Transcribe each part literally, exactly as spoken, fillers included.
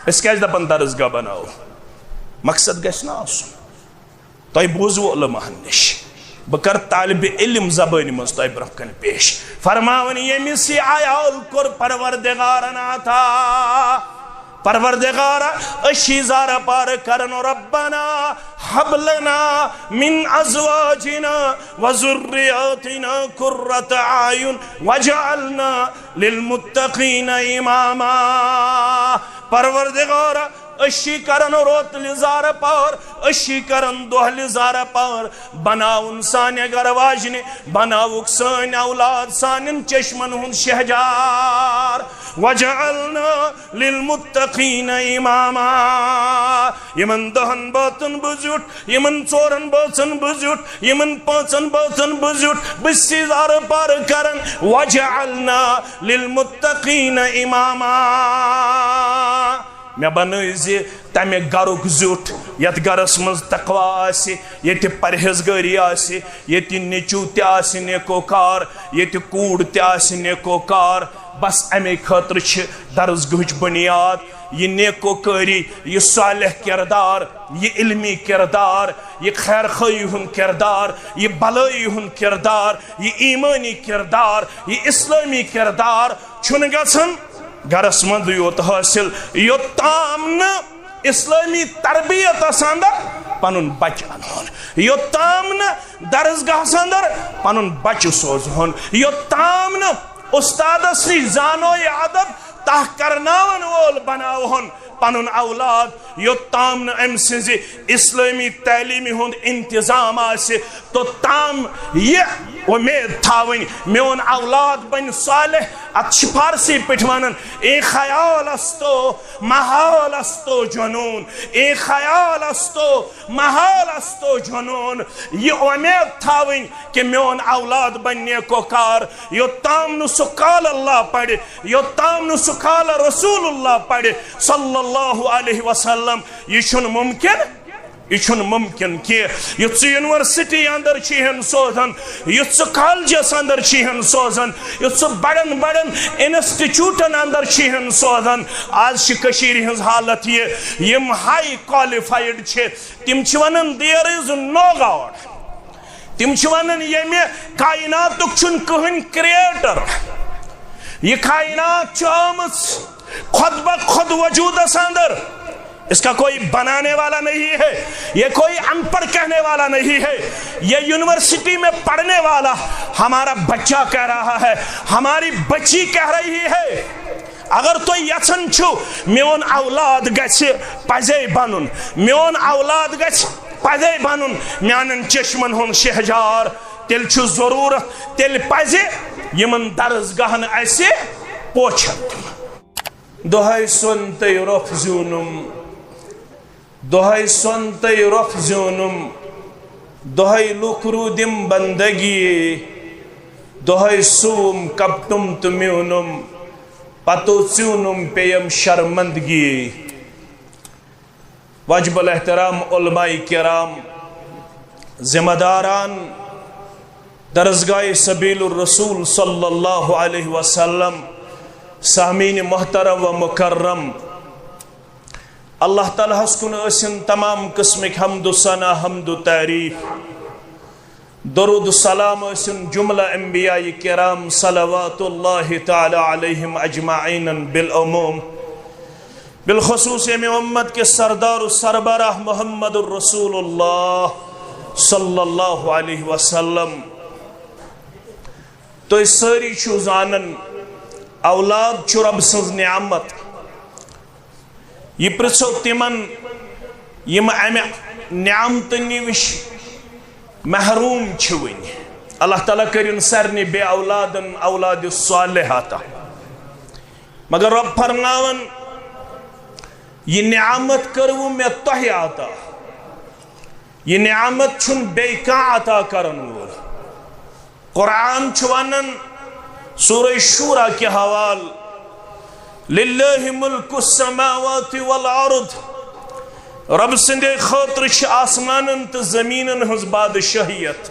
أسۍ کیازِ دپان درسگاہ بناو؟ مقصد گژھِ نہ آسُن۔ تۄہہِ بوٗزوٕ علماہن نِش۔ بہٕ کرٕ طالب علم زبٲنۍ منٛز تۄہہِ برونٛہہ کنہِ پیش۔ فرماوان، ییٚمِس یہِ عیال کوٚر پروردگارن عطا، پروردگارا، أسۍ چھِ زارٕ پار کران، ربنا ہب لنا من ازواجنا و ذریاتنا قرۃ اعین واجعلنا للمتقین اماما۔ پروردگارا، أسۍ چھِ کران رۄتلہِ زارٕ پار، أسۍ چھِ کران دۄہلہِ زارٕ پار، بناوُن سانہِ گرٕ واجنہِ، بناوُکھ سٲنۍ اولاد سانٮ۪ن چشمن ہُنٛد شہجار۔ واجعلنا للمتقین اماما۔ یِمن دہن بٲژن بہٕ زیُٹھ، یِمن ژورن بٲژن بہٕ زیُٹھ، یِمن پانٛژن بٲژن بہٕ زیُٹھ، بہٕ چھُس زارٕ پار کران، واجعلنا للمتقین اماما۔ مےٚ بنٲوزِ تمہِ گرُک زیُٹھ، یتھ گرس منٛز تقوی آسہِ، ییٚتہِ پرہیزگٲری آسہِ، ییٚتہِ نیٚچو تہِ آسہِ نیکوکار، ییٚتہِ کوٗر تہِ آسہِ نیکوکار۔ بس امے خٲطرٕ چھِ درسگاہٕچ بنیاد۔ یہِ نیکوکٲری، یہِ صالح کردار، یہِ علمی کردار، یہِ خیر خواہی ہُنٛد کردار، یہِ بلٲیی ہُنٛد کردار، یہِ ایمٲنی کردار، یہِ اسلٲمی کردار چھُنہٕ گژھان گرس منٛز یوت حٲصِل، یوٚتام نہٕ اسلٲمی تربیتس اندر پنُن بچہٕ انہون، یوٚتام نہٕ درسگاہس اندر پنُن بچہٕ سوزہون، یوٚتام نہٕ استادس نِش زانو یہِ ادب تاہ کرناون وول بناوہون پنُن اولاد، یوٚتام نہٕ أمۍ سٕنٛزِ اسلٲمی تعلیٖمہِ ہُنٛد انتظام آسہِ، توٚتام یہِ وۄمید تھاوٕنۍ میون اولاد بنہِ صالح۔ اتھ چھِ فارسی پٲٹھۍ ونان، اے خیال استو، محال استو جنون، اے خیال استو، محال استو جنون۔ یہِ وۄمید تھاوٕنۍ کہ میون اولاد بنہِ نیکوکار، یوٚتام نہٕ سُہ قال اللہ پرِ، یوٚتام نہٕ سُہ قال رسول اللہ پرِ صلی اللہ علیہ وسلم۔ یہِ چھُنہٕ ممکن، یہِ چھُنہٕ ممکن کینٛہہ۔ یُتھ ژٕ یونیورسٹی اندر چھِہن سوزان، یُتھ ژٕ کالجس اندر چھِہن سوزان، یُتھ ژٕ بڑن بڑن انسٹیٹیوٹن اندر چھِہن سوزان۔ آز چھِ کٔشیٖرِ ہٕنٛز حالت یہِ، یِم ہاے کوالیفایڈ چھِ، تِم چھِ ونان، there is no God۔ تِم چھِ ونان، ییٚمہِ کائناتُک چھُنہٕ کٕہٕنۍ کریٹر۔ یہِ کائنات چھِ آمٕژ خود بخود وجودس اندر۔ اس کا کوئی بنانے والا نہیں ہے، یہ کوئی ان پڑھ کہنے والا نہیں ہے۔ یہ یونیورسٹی میں پڑھنے والا ہمارا بچہ کہہ رہا ہے، ہماری بچی کہہ رہی ہے۔ اگر تُہۍ یژھان چھِو میون اولاد گژھِ پزے بنُن، میون اولاد گژھِ پزے بنُن میانٮ۪ن چشمن ہُنٛد شہجار، تیٚلہِ چھُ ضروٗرت، تیٚلہِ پزِ یِمن درسگاہن اسہِ پوچھن دیُن۔ دۄہے سۄن تہٕ رۄپھ زیوٗنُم، دۄہے سۄن تہٕ رۄپھ زیوٗنُم، دۄہے لُکھ روٗدِم بندگی، دۄہے سوٗم کپٹُم تہٕ میوٗنُم، پتو ژیوٗنُم پیٚیَم شرمندگی۔ واجب الاحترام علماء کرام، ذمہ داران درسگاہ سبیل الرسول صلی اللہ علیہ وسلم، سامعین محترم و مکرم، اللہ تعالیٰ ہس کُن ٲسِن تمام قسمٕکۍ حمد و ثنا، حمد و تعریف، درود و سلام ٲسِن جملہ انبیاء کرام صلوات اللہ تعالیٰ علیہم اجمعین بالعموم، بالخصوص ییٚمہِ امت کہِ سردار و سربراہ محمد الرسول اللہ صلی اللہ علیہ وسلم۔ تُہۍ سٲری چھِو زانان، اولاد چھُ رب سٕنٛز نعمت۔ یہِ پرژھو تِمن، یِم امہِ نعمتہٕ نِش محروم چھِ وٕنہِ۔ اللہ تعالیٰ کٔرِن سارنٕے بے اولادن اولاد صالح عطا۔ مگر رب فرماوان، یہِ نعمت کٔروٕ مےٚ تۄہہِ عطا۔ یہِ نعمت چھُنہٕ بیٚیہِ کانٛہہ عطا کرن وول۔ قرآن چھُ ونان سورہ شورا کہِ حوال، للہ ملک السماوات والارض، رب سٕنٛدے خٲطرٕ چھِ آسمانن تہٕ زمیٖنن ہٕنٛز بادشاہیت۔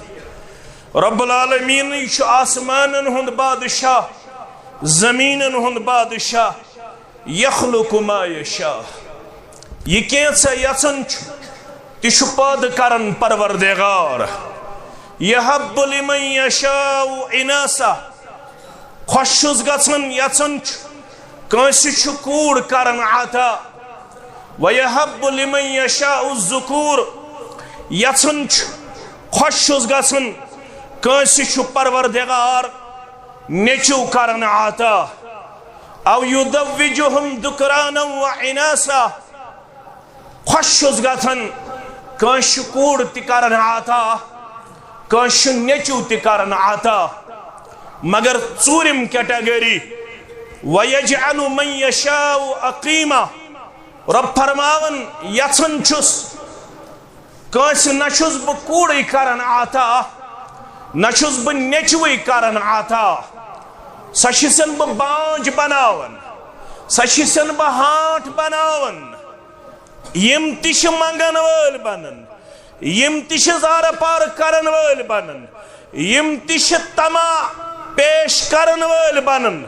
رب العالمینٕے چھُ آسمانن ہُنٛد بادشاہ، زمیٖنن ہُنٛد بادشاہ۔ یخلق ما یشاء۔ یہِ کینٛژھا یژھان چھُ، تہِ چھُ پٲدٕ کران پروردگار۔ یہب لمن یشاء اناثا، خۄش چھُس گژھان، یژھان چھُ، کٲنٛسہِ چھُ کوٗر کران عطا۔ ویہب لمن یشاء الذکور، یژھان چھُ، خۄش چھُس گژھان، کٲنٛسہِ چھُ پروردگار نیٚچو کران عطا۔ او یزوجہم ذکرانا و اناثا، خۄش چھُس گژھان، کٲنٛسہِ چھُ کوٗر تہِ کران عطا، کٲنٛسہِ چھُ نیٚچو تہِ کران عطا۔ مگر ژوٗرِم category، ویجعل من یشاء عقیما، رۄب فرماوان، یژھان چھُس، کٲنٛسہِ نہ چھُس بہٕ کوٗرٕے کران عطا، نہ چھُس بہٕ نیٚچوٕے کران عطا۔ سۄ چھِ سن بہٕ بانٛجھ بناوان، سۄ چھِ سن بہٕ ہانٛٹھ بناوان۔ یِم تہِ چھِ منٛگن وٲلۍ بنان، یِم تہِ چھِ زارٕ پار کرن وٲلۍ بنان، یِم تہِ چھِ طمع پیش کرن وٲلۍ بنان،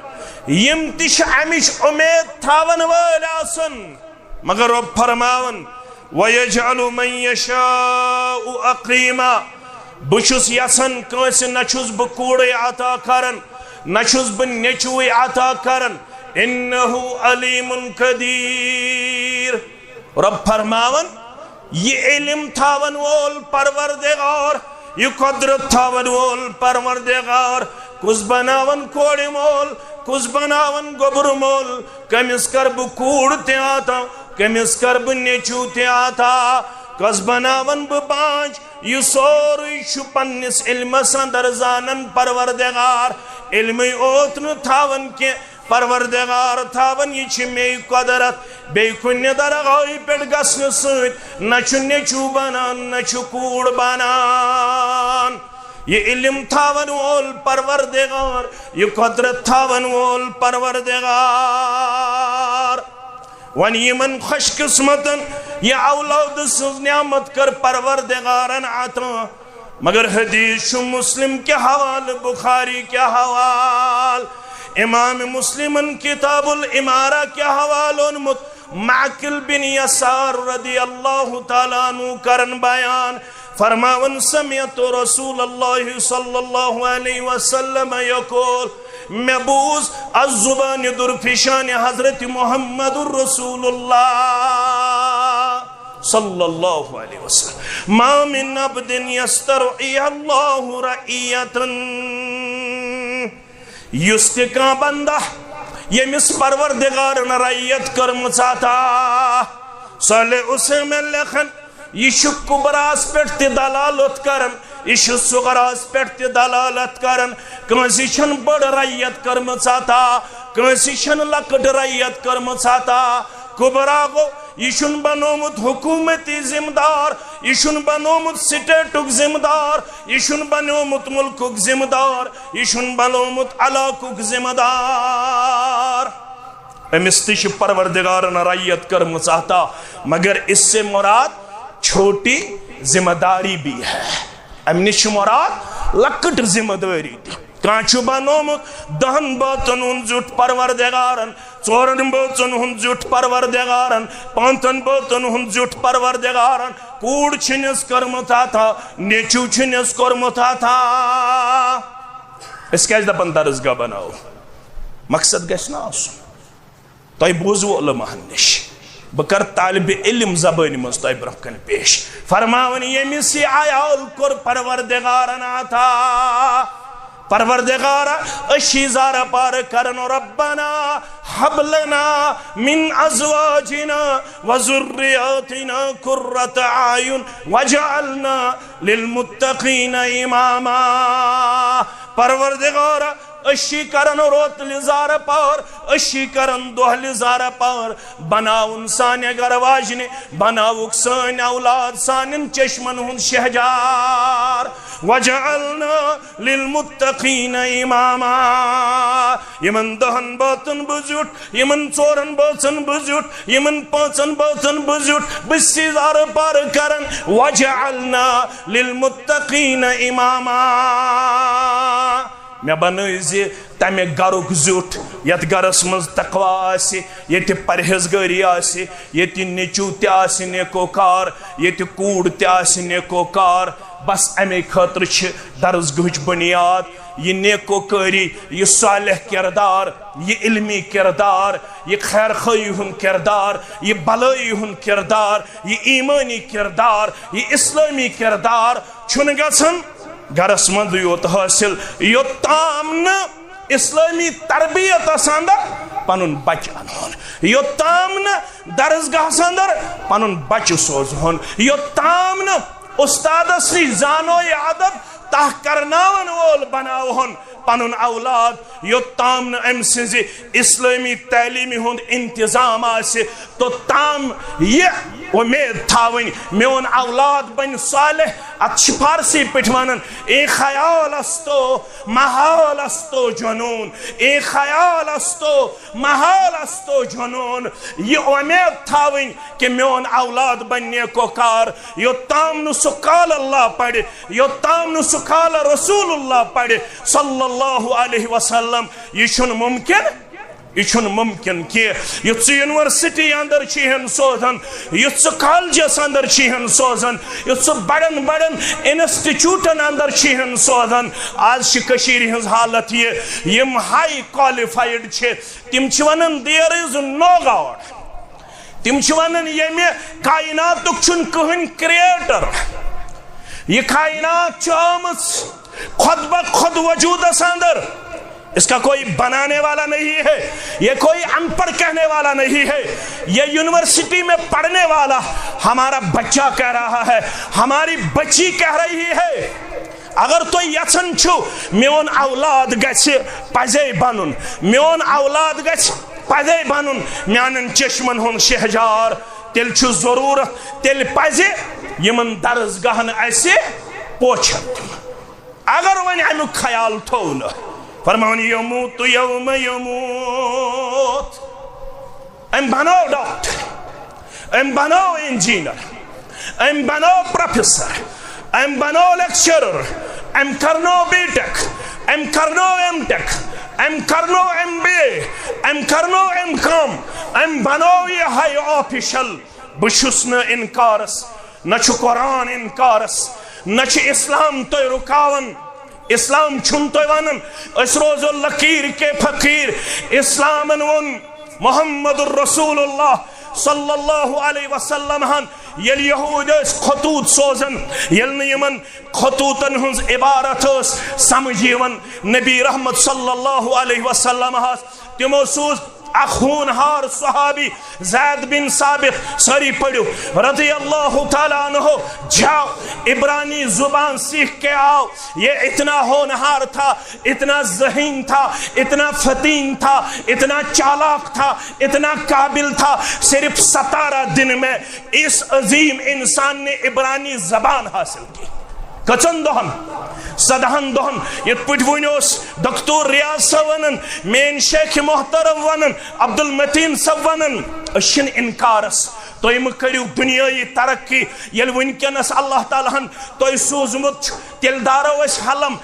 یِم تہِ چھِ امِچ اُمید تھاون وٲلۍ آسان۔ مگر رۄب فرماوان، وَيَجْعَلُ مَن يَشَاءُ عَقِيمًا، بہٕ چھُس یژھان کٲنٛسہِ نہ چھُس بہٕ کوٗرٕے عطا کران، نہ چھُس بہٕ نیٚچوٕے عطا کران۔ إِنَّهُ عَلِيمٌ قَدِيرٌ۔ رۄب فرماوان، یہِ علم تھاون وول پروردگار، یہِ قۄدرت تھاون وول پروردگار، کُس بناون کورِ مول، کُس بناون گوٚبرٕ مول، کٔمِس کر بہٕ کوٗر تہِ عطا، کٔمِس کر بہٕ نیٚچو تہِ عطا، کس بناون بہٕ بانٛجھ، یہِ سورُے چھُ پننِس علمس اندر زانان پروردگار۔ علمٕے اوت نہٕ تھاون کینٛہہ، پروردگار تھاون، یہِ چھِ مے قۄدرت۔ بیٚیہِ کُنہِ درگاہہِ پٮ۪ٹھ گژھنہٕ سۭتۍ نہ چھُ نیٚچو بنان، نہ چھُ کوٗر بنان۔ یہِ علم تھاون وول پروردگار، یہِ قۄدرت تھاون وول پروردگار۔ وۄنۍ یِمن خوش قسمتن یہِ اولاد سٕنٛز نعمت کٔر پروردگارن عطا۔ مگر حدیث چھُ مسلم کہِ حوالہٕ، بخاری کہِ حوالہٕ، امام مسلمن کتاب الامارہ کہِ حوالہٕ اوٚنمُت۔ معقل بن یسار رضی اللہ تعالیٰ عنہ کرن بیان، فرماون، سمعت رسول اللہ صلی اللہ علیہ وسلم یقول، مےٚ بوٗز از زبانہِ درفشانہِ حضرت محمد رسول اللہ صلی اللہ علیہ وسلم، ما من عبد یسترعیہ اللہ رعیتاً، یُس تہِ کانٛہہ بندہ ییٚمِس پروردگارن رعیت کٔرمٕژ عطا، صالح حسین لیکھن، یہِ چھُ کبراہس پٮ۪ٹھ تہِ دلالت کران، یہِ چھُ صغراہس پٮ۪ٹھ تہِ دلالت کران۔ کٲنٛسہِ چھَنہٕ بٔڑ رعیت کٔرمٕژ عطا، کٲنٛسہِ چھَنہٕ لۄکٕٹ رعیت کٔرمٕژ عطا۔ کبرا گوٚو، یہِ چھُنہٕ بنومُت حکومتی ذمہٕ دار، یہِ چھُنہٕ بنومُت سٹیٹُک ذمہٕ دار، یہِ چھُنہٕ بنومُت ملکُک ذمہٕ دار، یہِ چھُنہٕ بنومُت علاقُک ذمہٕ دار۔ أمِس تہِ چھِ پروردگارن رعیت کٔرمٕژ عطا، مگر اس سے مراد چھوٹی ذمہ داری بھی ہے۔ امہِ نِش چھِ مراد لۄکٕٹ ذمہ دٲری تہِ۔ کانٛہہ چھُ بنومُت دہن بٲژن ہُنٛد زیُٹھ پروردگارن، ژورن بٲژن ہُنٛد زیُٹھ پروردگارن، پانٛژن بٲژن ہُنٛد زیُٹھ پروردگارن، کوٗر چھِنس کٔرمٕژ عطا، نیٚچو چھِنس کوٚرمُت عطا۔ أسۍ کیازِ دپان درسگاہ بناو؟ مقصد گژھِ نہ آسُن۔ تۄہہِ بوٗزوٕ علماہن نِش، بہٕ کرٕ طالب علم زبٲنۍ منٛز تۄہہِ برونٛہہ کنہِ پیش۔ فرماوان، ییٚمِس یہِ عیال کوٚر پروردگارن عطا، پروردگارا، أسۍ چھِ زارٕ پار کران، ربنا ہب لنا من ازواجنا و ذریاتنا قرۃ اعین واجعلنا للمتقین اماما۔ پروردگارا، أسۍ چھِ کران روتلہِ زارٕ پار، أسۍ چھِ کران دۄہلہِ زارٕ پار، بناوُن سانہِ گرٕ واجنہِ، بناوُکھ سٲنۍ اولاد سانٮ۪ن چشمن ہُنٛد شہجار۔ واجعلنا للمتقین اماما۔ یِمن دہن بٲژن بہٕ زیُٹھ، یِمن ژورن بٲژن بہٕ زیُٹھ، یِمن پانٛژن بٲژن بہٕ زیُٹھ، بہٕ چھُس زارٕ پار کران، واجعلنا للمتقین اماما۔ مےٚ بنٲوزِ تمہِ گرُک زیُٹھ، یتھ گرس منٛز تقوی آسہِ، ییٚتہِ پرہیزگٲری آسہِ، ییٚتہِ نیٚچو تہِ آسہِ نیکوکار، ییٚتہِ کوٗر تہِ آسہِ نیکوکار۔ بس امے خٲطرٕ چھِ درسگاہٕچ بُنیاد۔ یہِ نیکوکٲری، یہِ صالح کردار، یہِ علمی کردار، یہِ خیر خواہی ہُنٛد کردار، یہِ بلٲیی ہُنٛد کردار، یہِ ایمٲنی کردار، یہِ اسلٲمی کردار چھُنہٕ گژھان گرس منٛز یوت حٲصِل، یوٚتام نہٕ اسلٲمی تربیتس اندر پنُن بچہٕ انہون، یوٚتام نہٕ درسگاہس اندر پنُن بچہٕ سوزہون، یوٚتام نہٕ استادس نِش زانو یہِ ادب تہ کرناون وول بناوہون پنُن اولاد، یوٚتام نہٕ أمۍ سٕنٛزِ اسلٲمی تعلیٖمہِ ہُنٛد انتظام آسہِ، توٚتام یہِ وۄمید تھاوٕنۍ میون اولاد بنہِ صالح۔ اتھ چھِ فارسی پٲٹھۍ ونان، اے خیال استو محال استو جنون، اے خیال استو محال استو جنون۔ یہِ وۄمید تھاوٕنۍ کہ میون اولاد بنہِ نیکوکار، یوٚتام نہٕ سُہ قال اللہ پرِ، یوٚتام نہٕ سُہ قال رسول اللہ پرِ صلی اللہ علیہ وسلم۔ یہِ چھُنہٕ ممکن، یہِ چھُنہٕ ممکن کینٛہہ۔ یُتھ ژٕ یونیورسٹی اندر چھِہن سوزان، یُتھ ژٕ کالجس اندر چھِہن سوزان، یُتھ ژٕ بڑن بڑن انسٹیٹیوٹن اندر چھِہن سوزان، آز چھِ کٔشیٖرِ ہٕنٛز حالت یہِ، یِم ہاے کوالیفایڈ چھِ، تِم چھِ ونان there is no God۔ تِم چھِ ونان ییٚمہِ کائناتُک چھُنہٕ کٕہٕنۍ کریٹر۔ یہِ کائنات چھِ آمٕژ خود بخود وجودس اندر۔ اس کا کوئی بنانے والا نہیں ہے، یہ کوئی ان پڑھ کہنے والا نہیں ہے۔ یہ یونیورسٹی میں پڑھنے والا ہمارا بچہ کہہ رہا ہے، ہماری بچی کہہ رہی ہے۔ اگر تُہۍ یژھان چھِو میون اولاد گژھِ پزے بنُن، میون اولاد گژھِ پزے بنُن میانٮ۪ن چشمن ہُنٛد شہجار، تیٚلہِ چھُ ضروٗرت، تیٚلہِ پزِ یِمن درسگاہن اسہِ پوچھن دیُن۔ اگر وۄنۍ امیُک خیال تھوو نہٕ، فرماوان یموت یوم یموت، أمۍ بنٲو ڈاکٹر، أمۍ بنٲو انجینئر، أمۍ بنٲو پروفیسر، أمۍ بنٲو لیکچرر، أمۍ کرنٲو بی ٹیک، أمۍ کرنٲو ایم ٹیک، أمۍ کرنٲو ایم بی اے، أمۍ کرنٲو ایم کام، أمۍ بنٲو یہِ ہاے آفیشل۔ بہٕ چھُس نہٕ انکارس، نہ چھُ قرآن انکارس، نہ چھُ اسلام تۄہہِ رُکاوان۔ اسلام چھُنہٕ تۄہہِ ونان أسۍ روزو لکیر کے فقیر۔ اسلامن ووٚن محمد رسول اللہ صلی اللہ علیہ وسلم ہن، ییٚلہِ یہوٗدۍ ٲسۍ خطوط سوزان، ییٚلہِ نہٕ یِمن خطوطن ہٕنٛز عبارت ٲس سمجھ یِوان، نبی رحمت صلی اللہ علیہ وسلم ہس تِمو سوٗز اکھ ہونہار صحابی زید بن ثابت، سٲری پٔرِو، رضی اللہ تعالیٰ عنہ، جاؤ، عبرانی زبان سیکھ کے آؤ۔ یہ اتنا ہونہار تھا، اتنا ذہین تھا، اتنا فتین تھا، اتنا چالاک تھا، اتنا قابل تھا۔ صرف ستارہ دن میں اس عظیم انسان نے عبرانی زبان حاصل کی۔ کٔژن دۄہن؟ سدہن دۄہن۔ یِتھ پٲٹھۍ وُنہِ اوس دکتور ریاض صٲب ونان، میٲنۍ شیخ محترم ونان، عبدالمتین صٲب ونان، أسۍ چھِنہٕ انکارس۔ تُہۍ مہٕ کٔرِو دُنیٲیی ترقی، ییٚلہِ وٕنکیٚنس اللہ تعالیٰ ہن تۄہہِ سوٗزمُت چھُ، تیٚلہِ دارو أسۍ حلم۔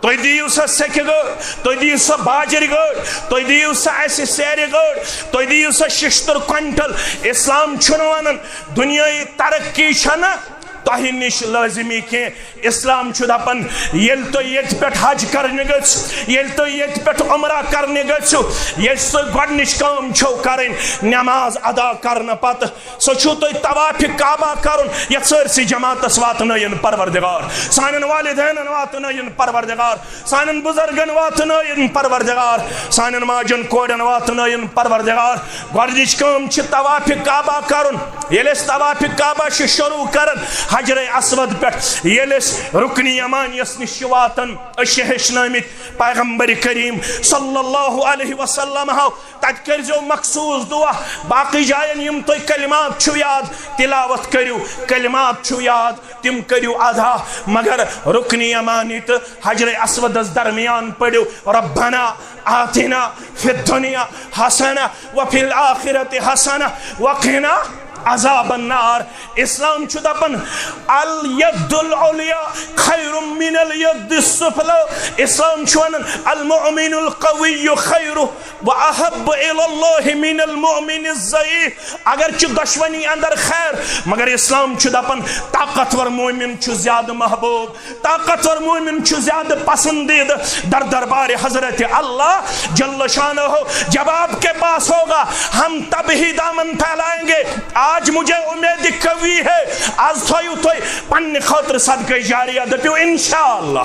تُہۍ دِیِو سا سیٚکہِ گٲڑۍ، تُہۍ دِیِو سا باجرِ گٲڑۍ، تُہۍ دِیِو سا اَسہِ سیرِ گٲڑۍ، تُہۍ دِیِو سا شِشتٕر کوینٹل۔ اسلام چھُنہٕ وَنان دُنیٲیی ترقی چھَنہٕ تۄہہِ نِش لٲزمی کینٛہہ۔ اسلام چھُ دَپان، ییٚلہِ تُہۍ ییٚتہِ پٮ۪ٹھ حج کرنہِ گٔژھِو، ییٚلہِ تُہۍ ییٚتہِ پٮ۪ٹھ عمرہ کرنہِ گٔژھِو، ییٚلہِ تُہۍ گۄڈٕنِچ کٲم چھَو کرٕنۍ، نماز ادا کرنہٕ پتہٕ سُہ چھُو تۄہہِ طواف کعبہ کرُن، یتھ سٲرسٕے جماعتس واتنٲیِن پروردگار، سانٮ۪ن والدینن واتنٲیِن پروردگار، سانٮ۪ن بزرگن واتنٲیِن پروردگار، سانٮ۪ن ماجن کورٮ۪ن واتنٲیِن پروردگار۔ گۄڈٕنِچ کٲم چھِ طواف کعبہ کرُن۔ ییٚلہِ أسۍ طواف کعبہ چھِ شروع کران حجر اسود پٮ۪ٹھ، ییٚلہِ أسۍ رکن یمانیس نِش چھِ واتان، أسۍ چھِ ہیٚچھنٲمٕتۍ پیغمبر کریم صلی اللہ علیہ وسلم ہو تتہِ کٔرزیو مخصوص دعا۔ باقٕے جاین یِم تۄہہِ کلمات چھِو یاد، تلاوت کٔرِو، کلمات چھِو یاد، تِم کٔرِو ادا۔ مگر رکن یمانی تہٕ حجر اسودس درمیان پٔرِو، ربنا آتنا فی الدنیا حسنہ وفی الآخرۃ حسنہ وقنا عذاب النار۔ اسلام چھُ دپان، الید العلیا خیر من الید السفلی۔ اسلام چھُ ونان، المؤمن القوی خیر و احب الی اللہ من المؤمن الضعیف۔ اگر چھُ دشمنی اندر خیر، مگر اسلام چھُ دپان، طاقتور مومن چھُ زیادٕ محبوب۔ طاقتور مومن چھُ زیادٕ پسندیدٕ۔ در دربار حضرت اللہ جل شانہ جب آپ کے پاس ہوگا، ہم تب ہی دامن پھیلائیں گے۔ آج مجھے امید قوی ہے۔ آز تھٲیِو تُہۍ پننہِ خٲطرٕ صدقہ جاریہ۔ دٔپِو انشاءاللہ،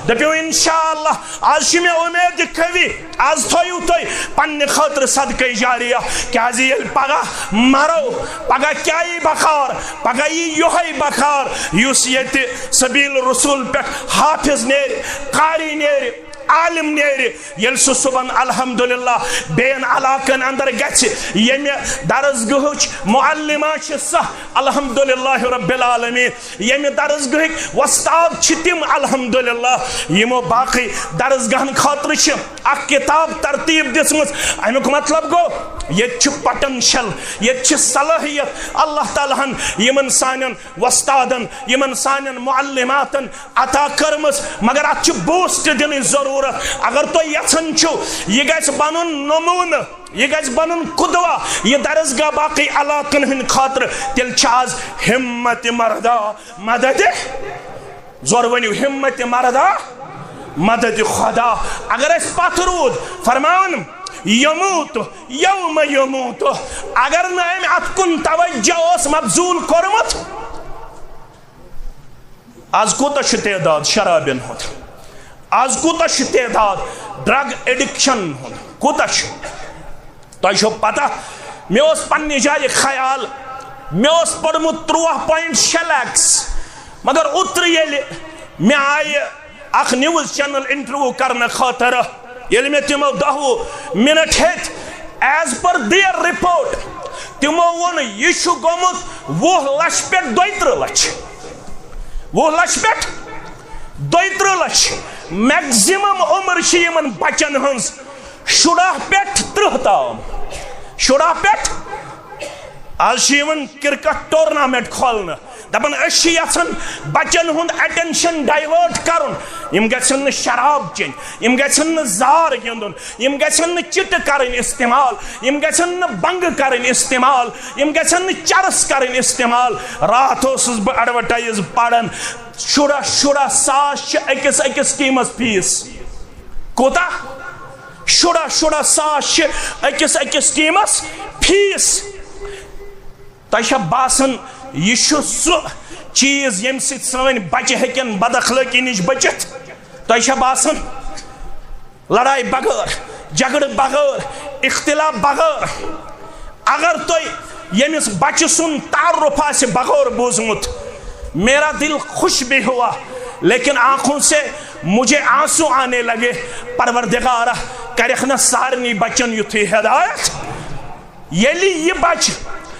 دٔپِو انشاءاللہ۔ آز چھِ مےٚ امید قوی۔ آز تھٲیِو تُہۍ پننہِ خٲطرٕ صدقہ جاریہ، کیازِ ییٚلہِ پگاہ مرو، پگاہ کیٛاہ یی بکار؟ پگاہ یی یِہوٚے بکار، یُس ییٚتہِ سبیل رسول پٮ۪ٹھ حافظ نیرِ، قاری نیرِ، عالم نیرِ۔ ییٚلہِ سُہ صُبحن الحمدللہ بیٚین علاقن اندر گژھِ، ییٚمہِ درسگاہٕچ معلمہ چھِ سۄ، الحمدللہ رب العالمین، ییٚمہِ درسگاہٕکۍ وۄستاد چھِ تِم، الحمدللہ، یِمو باقٕے درسگاہن خٲطرٕ چھِ اکھ کتاب ترتیب دِژمٕژ۔ امیُک مطلب گوٚو، ییٚتہِ چھُ پوٹینشل، ییٚتہِ چھِ صلٲحیت۔ اللہ تعالیٰ ہن یِمن سانٮ۪ن وۄستادن، یِمن سانٮ۪ن معلماتن عطا کٔرمٕژ، مگر اتھ چھِ بوسٹ دِنٕچ ضروٗرت۔ اگر تُہۍ یژھان چھِو یہِ گژھِ بنُن نموٗنہٕ، یہِ گژھِ بنُن قدوہ، یہِ درسگاہ باقٕے علاقن ہٕنٛدِ خٲطرٕ، تیٚلہِ چھِ آز ہمت مردہ مدد، زور ؤنِو، ہمت مردہ مدد خدا۔ اگر اَسہِ پتھ روٗد، فرماوان، یموت یوم یموت، اگر نہٕ أمۍ اتھ کُن توجہ اوس مبذول کوٚرمُت، آز کوٗتاہ چھُ تعداد شرابن ہُنٛد؟ آز کوٗتاہ چھُ تعداد ڈرگ ایڈکشن ہُنٛد؟ کوٗتاہ چھُ؟ تۄہہِ چھو پتہ، مےٚ اوس پننہِ جایہِ خیال، مےٚ اوس پوٚرمُت تُرٛواہ point شےٚ lakhs، مگر اوترٕ ییٚلہِ مےٚ آیہِ اکھ نیوز چینل انٹرویو کرنہٕ خٲطرٕ، ییٚلہِ مےٚ تِمو دَہ وُہ منٹ ہیٚتۍ، as per their report، تِمو ووٚن، یہِ چھُ گوٚمُت وُہ لچھ پٮ۪ٹھ دۄیہِ ترٕٛہ لچھ۔ وُہ لچھ پٮ۪ٹھ دۄیہِ ترٕٛہ لچھ۔ میکزیمم عمر چھِ یِمن بچن ہٕنٛز شُراہ پٮ۪ٹھ ترٕٛہ تام۔ شُراہ پٮ۪ٹھ۔ آز چھِ یِوان کرکٹ ٹورنامنٹ کھولنہٕ، دپان، أسۍ چھِ یژھان بچن ہُنٛد اٹینشن ڈائیورٹ کرُن۔ یِم گژھن نہٕ شراب چیٚنۍ، یِم گژھن نہٕ زار گِنٛدُن، یِم گژھن نہٕ چِٹہٕ کرٕنۍ استعمال، یِم گژھن نہٕ بنگہٕ کرٕنۍ استعمال، یِم گژھن نہٕ چرس کرٕنۍ استعمال۔ راتھ اوسُس بہٕ ایڈورٹائز پران، شُراہ شُراہ ساس چھِ أکِس أکِس ٹیمس فیس۔ کوٗتاہ؟ شُراہ شُراہ ساس چھِ أکِس أکِس ٹیمس فیس۔ تۄہہِ چھا باسان، یہِ چھُ سُہ چیز ییٚمہِ سۭتۍ سٲنۍ بچہِ ہیٚکن بد اخلٲقی نِش بٔچِتھ؟ تۄہہِ چھا باسان؟ لڑایہِ بغٲر، جھگڑٕ بغٲر، اختلاف بغٲر۔ اگر تۄہہِ ییٚمِس بچہِ سُنٛد تعارُف آسہِ بغٲر بوٗزمُت، میرا دل خوش بھی ہوا، لیکن آنکھوں سے مجھے آنسو آنے لگے۔ پروردگارا، کرکھ نہ سارنٕے بچن یُتھُے ہدایت۔ ییٚلہِ یہِ بچہِ،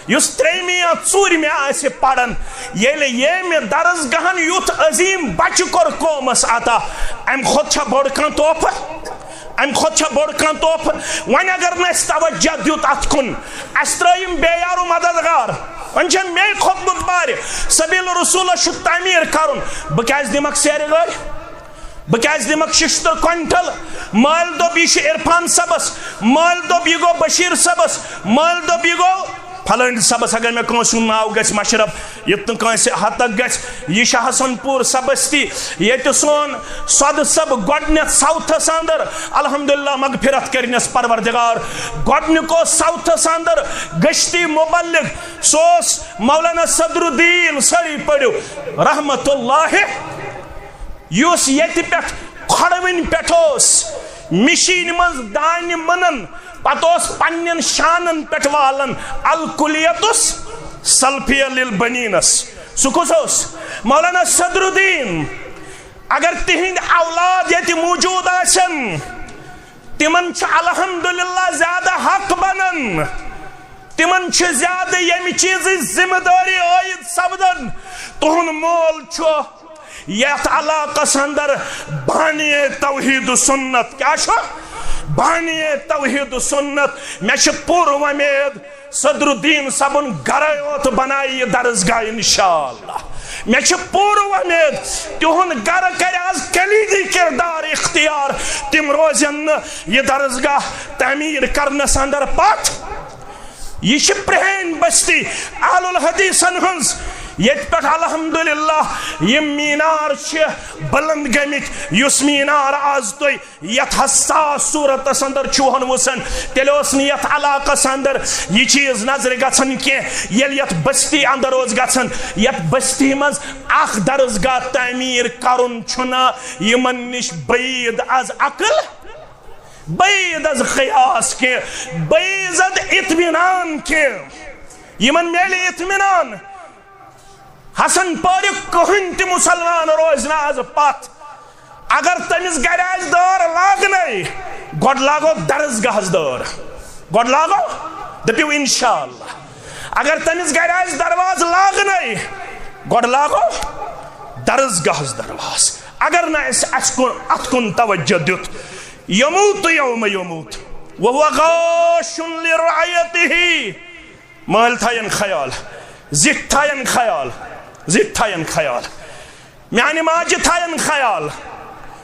یُس ترٛیٚیمہِ یا ژوٗرمہِ آسہِ پران، ییٚلہِ ییٚمہِ درسگاہن یُتھ عظیٖم بچہِ کوٚر قومس عطا، امہِ کھۄتہٕ چھا بوٚڑ کانٛہہ تحفہٕ؟ امہِ کھۄتہٕ چھا بوٚڑ کانٛہہ تحفہٕ؟ وۄنۍ اگر نہٕ اسہِ توجہ دیُت اتھ کُن، اسہِ ترٛٲے یِم بے یار و مددگار، وۄنۍ چھےٚ مے کھوٚتمُت بارِ، سبیل رسولس چھُ تعمیٖر کرُن، بہٕ کیازِ دِمکھ سیرِ گٲڑۍ؟ بہٕ کیازِ دِمکھ ششتٕر کوینٹل؟ مٲلۍ دوٚپ، یہِ چھُ عرفان صٲبس، مٲلۍ دوٚپ، یہِ گوٚو بشیر صٲبس، مٲلۍ دوٚپ، یہِ گوٚو فلٲنۍ صٲبس۔ اگر مےٚ کٲنٛسہِ ہُنٛد ناو گژھِ مشرف، یُتھ نہٕ کٲنٛسہِ ہتک گژھِ، یہِ چھُ حسن پوٗر سبستی، ییٚتہِ سون سۄدٕ صٲب گۄڈٕنیتھ ساوتھس اندر، الحمدللہ، مغفرت کٔرِنس پروردگار۔ گۄڈٕنیُک اوس ساوتھس اندر گشتی مبلغ، سُہ اوس مولانا صدر الدین، سٲری پٔرِو، رحمت اللہ۔ یُس ییٚتہِ پٮ۪ٹھ کھۄڈوٕنۍ پٮ۪ٹھ اوس مِشیٖنہِ منٛز دانہِ مٕنان، پتہٕ اوس پننٮ۪ن شانن پٮ۪ٹھ والان الکلیتس سلفیہ للبنینس۔ سُہ کُس اوس؟ مولانا صدر الدین۔ اگر تِہنٛدۍ اولاد ییٚتہِ موجود آسن، تِمن چھُ الحمدللہ زیادٕ حق بنان، تِمن چھِ زیادٕ ییٚمہِ چیٖزٕچ ذمہٕ دٲری عٲید سپدان۔ تُہُنٛد مول چھُ یتھ علاقس اندر بانی توحید و سنت۔ کیا چھُ؟ بانی توحید و سنت۔ مےٚ چھِ پوٗرٕ وۄمید صدر الدین صٲبُن گرے یوت بنایہِ یہِ درسگاہ انشاءاللہ۔ مےٚ چھِ پوٗرٕ وۄمید تِہُنٛد گرٕ کرِ از کلیدی کردار اختیار۔ تِم روزن نہٕ یہِ درسگاہ تعمیٖر کرنس اندر پتھ۔ یہِ چھِ پرٛٲنۍ بستی اہل الحدیثن ہٕنٛز، ییٚتہِ پٮ۪ٹھ الحمدللہ یِم مینار چھِ بلند گٔمٕتۍ۔ یُس مینار از تُہۍ یتھ حساس صورتس اندر چھُہن وُچھان، تیٚلہِ اوس نہٕ یتھ علاقس اندر یہِ چیٖز نظرِ گژھان کینٛہہ۔ ییٚلہِ یتھ بستی اندر اوس گژھان، یتھ بستی منٛز اکھ درسگاہ تعمیٖر کرُن چھُنہٕ یِمن نِش بعید از عقل، بعید از قیاس کینٛہہ، بعید از اطمینان کینٛہہ۔ یِمن میلہِ اطمینان۔ حسن پورِ کٕہٕنۍ تہِ مسلمان روزِ نہٕ از پتھ۔ اگر تٔمِس گرِ آسہِ دٲر لاگنے، گۄڈٕ لاگو درسگاہس دٲر۔ گۄڈٕ لاگو، دٔپِو انشاءاللہ۔ اگر تٔمِس گرِ آسہِ دروازٕ لاگنے، گۄڈٕ لاگو درسگاہس دروازٕ۔ اگر نہٕ اَسہِ اَسہِ کُن، اتھ کُن توجہ دیُت، یموت یوم یموت وہو غاش لرعیتہ۔ مٲلۍ تھاین خیال، زِٹھۍ تھاین خیال، زِٹھۍ تھاین خیال، میانہِ ماجہِ تھاین خیال،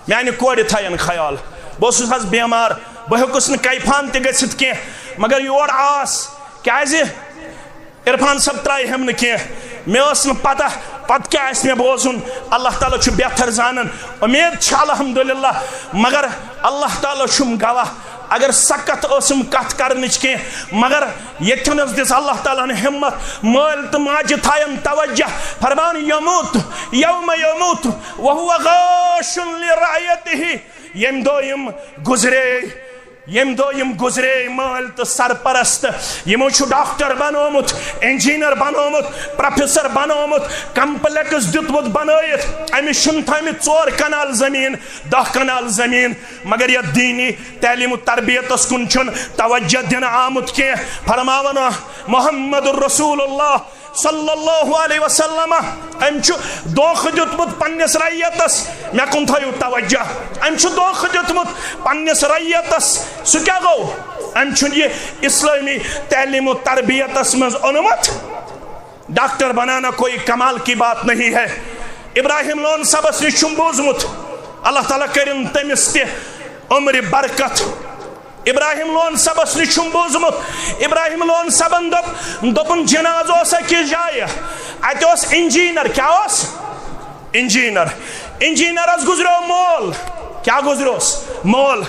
میانہِ کورِ تھاین خیال۔ بہٕ اوسُس حظ بیمار، بہٕ ہیوٚکُس نہٕ کیفان تہِ گٔژھِتھ کینٛہہ، مگر یور آس۔ کیازِ؟ عرفان صٲب ترٛایہِ ہم نہٕ کینٛہہ۔ مےٚ ٲس نہٕ پتہ پتہٕ کیٛاہ آسہِ مےٚ بوزُن۔ اللہ تعالیٰ چھُ بہتر زانان۔ امید چھِ الحمدللہ، مگر اللہ تعالیٰ چھُم گواہ، اگر سکت ٲسٕم کتھ کرنٕچ کینٛہہ، مگر ییٚتھٮ۪ن حظ دِژ اللہ تعالیٰ ہن ہمت۔ مٲلۍ تہٕ ماجہِ تھاین توجہ، فرمان یموت یوم یموت وہو غاش لرعیتہ۔ ییٚمہِ دۄہ یِم گُزرے، ییٚمہِ دۄہ یِم گُزرے مٲلۍ تہٕ سرپرست، یِمو چھُ ڈاکٹر بنومُت، انجینئر بنومُت، پروفیسر بنومُت، کمپلیکس دیُتمُت بنٲیِتھ۔ أمِس چھُنہٕ تھٲمٕتۍ ژور کنال زٔمیٖن، دَہ کنال زٔمیٖن، مگر یتھ دینی تعلیم و تربیتس کُن چھُنہٕ توجہ دِنہٕ آمُت کینٛہہ۔ فرماوان محمد رسول اللہ صلی اللہ علیہ وسلم، أمۍ چھُ دھوکہٕ دیُتمُت پننِس رعیتس۔ مےٚ کُن تھٲیِو توجہ، أمۍ چھُ دھوکہٕ دیُتمُت پننِس رعیتس۔ سُہ کیٛاہ گوٚو؟ أمۍ چھُنہٕ یہِ اسلٲمی تعلیم و تربیتس منٛز اوٚنمُت۔ ڈاکٹر بنانا کوئی کمال کی بات نہیں ہے۔ ابراہیم لون صٲبس نِش چھُم بوٗزمُت، اللہ تعالیٰ کٔرِن تٔمِس تہِ عمرِ برکت۔ ابراہیم لون صٲبس نِش چھُم بوٗزمُت، ابراہیم لون صٲبن دوٚپ، دوٚپُن، جنازٕ اوس أکِس جایہِ، اتہِ اوس انجینئر۔ کیٛاہ اوس؟ انجینئر۔ انجینئرس گُزریو مول۔ کیٛاہ گُزریوس؟ مول۔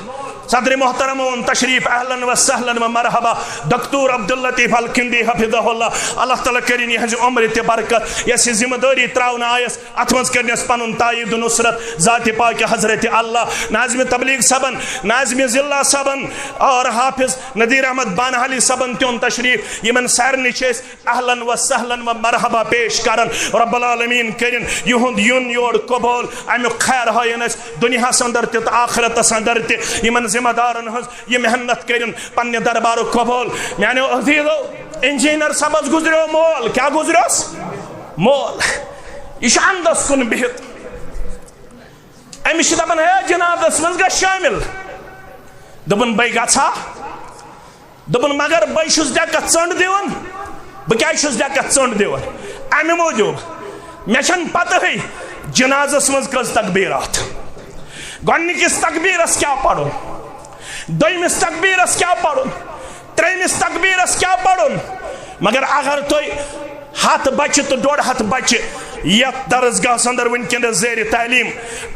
صدر محترم اوٚن تشریف، اہلاً و سہلاً و مرحبا۔ دکتور عبداللطیف الکندی حفظہ اللہ، اللہ تعالیٰ کٔرِن یِہنٛزِ عمرِ تہِ برکت۔ یۄس یہِ ذمہ دٲری ترٛاونہٕ آیس، اتھ منٛز کٔرنس پنُن تائید و نصرت ذات پاک حضرت اللہ۔ ناظم تبلیغ صٲبن، ناظم ضلع صٲبن اور حافظ نذیر احمد بانہالی صٲبن تہِ اوٚن تشریف۔ یِمن سارنٕے چھِ أسۍ اہلاً و سہلاً و مرحبا پیش کران۔ رب العالمین کٔرِن یِہُنٛد یُن یور قبول، امیُک خیر ہٲیِن أسۍ دُنیاہس اندر تہِ تہٕ آخرتس اندر تہِ۔ یِمن ذمہ دارن ہٕنٛز یہِ محنت کٔرِن پننہِ دربارُک قبول۔ میانیو عزیزو، انجینئر صٲبس گُزریو مول۔ کیٛاہ گُزریوس؟ مول۔ یہِ چھُ اندس کُن بِہِتھ۔ أمِس چھِ دَپان، "ہے، جنازس منٛز گژھ شٲمِل۔" دوٚپُن، "بَے گژھا؟" دوٚپُن، "مگر بَے چھُس ڈٮ۪کَس ژٔنٛڈ دِوان۔" "بہٕ کیٛازِ چھُس ڈٮ۪کَس ژٔنٛڈ دِوان؟" "اَمہِ موٗجوٗب، مےٚ چھَنہٕ پَتہٕے جنازس منٛز کٔژ تکبیٖرات۔ گۄڈٕنِکِس تکبیٖرس کیٛاہ پَرُن، دوٚیمِس تکبیٖرس کیٛاہ پَرُن، ترٛیٚیمِس تکبیٖرس کیٛاہ پَرُن؟" مگر اگر تُہۍ ہتھ بچہِ تہٕ ڈۄڈ ہتھ بچہِ یتھ درسگاہس اندر وٕنکیٚنس زیر تعلیم،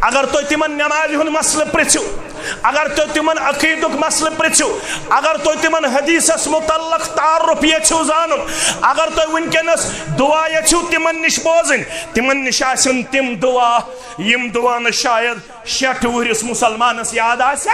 اگر تُہۍ تِمن نمازِ ہُنٛد مسلہٕ پرژھِو، اگر تُہۍ تِمن عقیدُک مسلہٕ پرژھِو، اگر تُہۍ تِمن حدیثس متعلق تعارف یژھِو زانُن، اگر تُہۍ وٕنکیٚنس دعا یژھِو تِمن نِش بوزٕنۍ، تِمن نِش آسن تِم دعا، یِم دعا نہٕ شاید شیٹھ وُہرِس مسلمانس یاد آسن،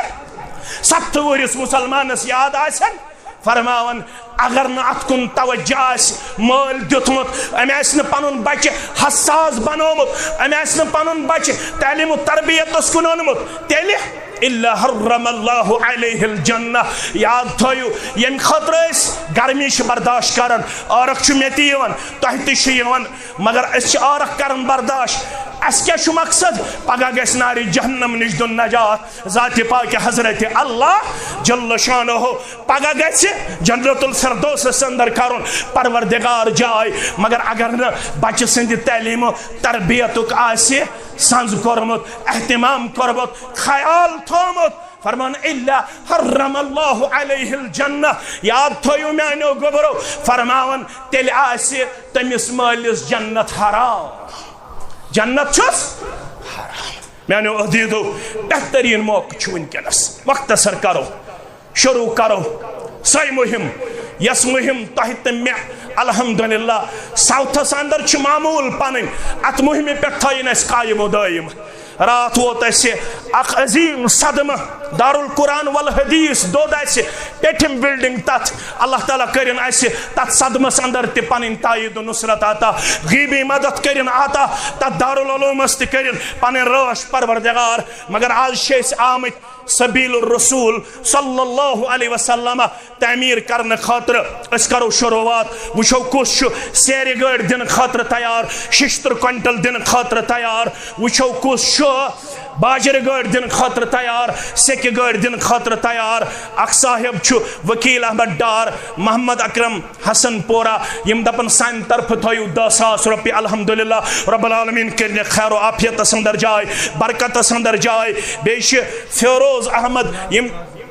ستھ وُہرِس مسلمانس یاد آسن۔ فرماوان، اگر نہٕ اتھ کُن توجہ آسہِ مٲلۍ دیُتمُت، أمۍ آسہِ نہٕ پنُن بچہِ حساس بنومُت، أمۍ آسہِ نہٕ پنُن بچہِ تعلیم و تربیتس کُن اوٚنمُت، تیٚلہِ الا حرم اللہ علیہ الجنہ۔ یاد تھٲیِو، ییٚمہِ خٲطرٕ أسۍ گرمی چھِ برداشت کران، عٲرق چھُ مےٚ تہِ یِوان، تۄہہِ تہِ چھُ یِوان، مگر أسۍ چھِ عٲرق کران برداشت۔ اَسہِ کیٛاہ چھُ مقصد؟ پگاہ گژھِ نارِ جہنم نِش دیُن نجات ذاتِ پاکِ حضرت اللہ جل شانہ۔ پگاہ گژھِ جنت الفردوسس اندر کرُن پروردگار جاے، مگر اگر نہٕ بچہِ سٕنٛدِ تعلیٖم و تربیتُک آسہِ سنز کوٚرمُت، اہتمام کوٚرمُت، خیال تھوٚومُت، فرمان، الا حرم اللہ علیہ الجنہ۔ یاد تھٲیِو میانیو گوٚبرو، فرماوان، تیٚلہِ آسہِ تٔمِس مٲلِس جنت حرام۔ جنت چھُس حرام۔ میانیو عزیزو، بہترین موقع چھُ وٕنکیٚنس، مختصر کرو، شروع کرو سۄے مُہِم، یۄس مُہِم تۄہہِ تہٕ مےٚ الحمدللہ ساؤتھس اندر چھِ معمول پنٕنۍ۔ اتھ مُہِمہِ پٮ۪ٹھ تھٲیِن اَسہِ قائم و دائم۔ راتھ ووت اَسہِ اکھ عظیم صدمہٕ، دارالقرآن والحدیث دوٚد اَسہِ، پیٚٹھِم بلڈنگ تتھ۔ اللہ تعالیٰ کٔرِن اَسہِ تتھ صدمس اندر تہِ پنٕنۍ تائید و نصرت عطا، غیبی مدد کٔرِن عطا، تتھ دارالعلومس تہِ کٔرِن پنٕنۍ رٲچھ پروردگار۔ مگر آز چھِ أسۍ آمٕتۍ سبیل الرسول صلی اللہ علیہ وسلم تعمیر کرنہٕ خٲطرٕ۔ أسۍ کرو شروعات، وٕچھو کُس چھُ سیرِ گٲڑۍ دِنہٕ خٲطرٕ تیار، ششتٕر کوینٹل دِنہٕ خٲطرٕ تیار، وٕچھو کُس چھُ باجرِ گٲڑۍ دِنہٕ خٲطرٕ تیار، سیٚکہِ گٲڑۍ دِنہٕ خٲطرٕ تیار۔ اکھ صاحب چھُ وکیل احمد ڈار، محمد اکرم حسن پورہ، یِم دپن سانہِ طرفہٕ تھٲیِو دہ ساس رۄپیہِ۔ الحمدللہ رب العالمین کٔرِنکھ خیر و عافیتس اندر جاے، برکتس اندر جاے۔ بیٚیہِ چھِ فیروز احمد، یِم،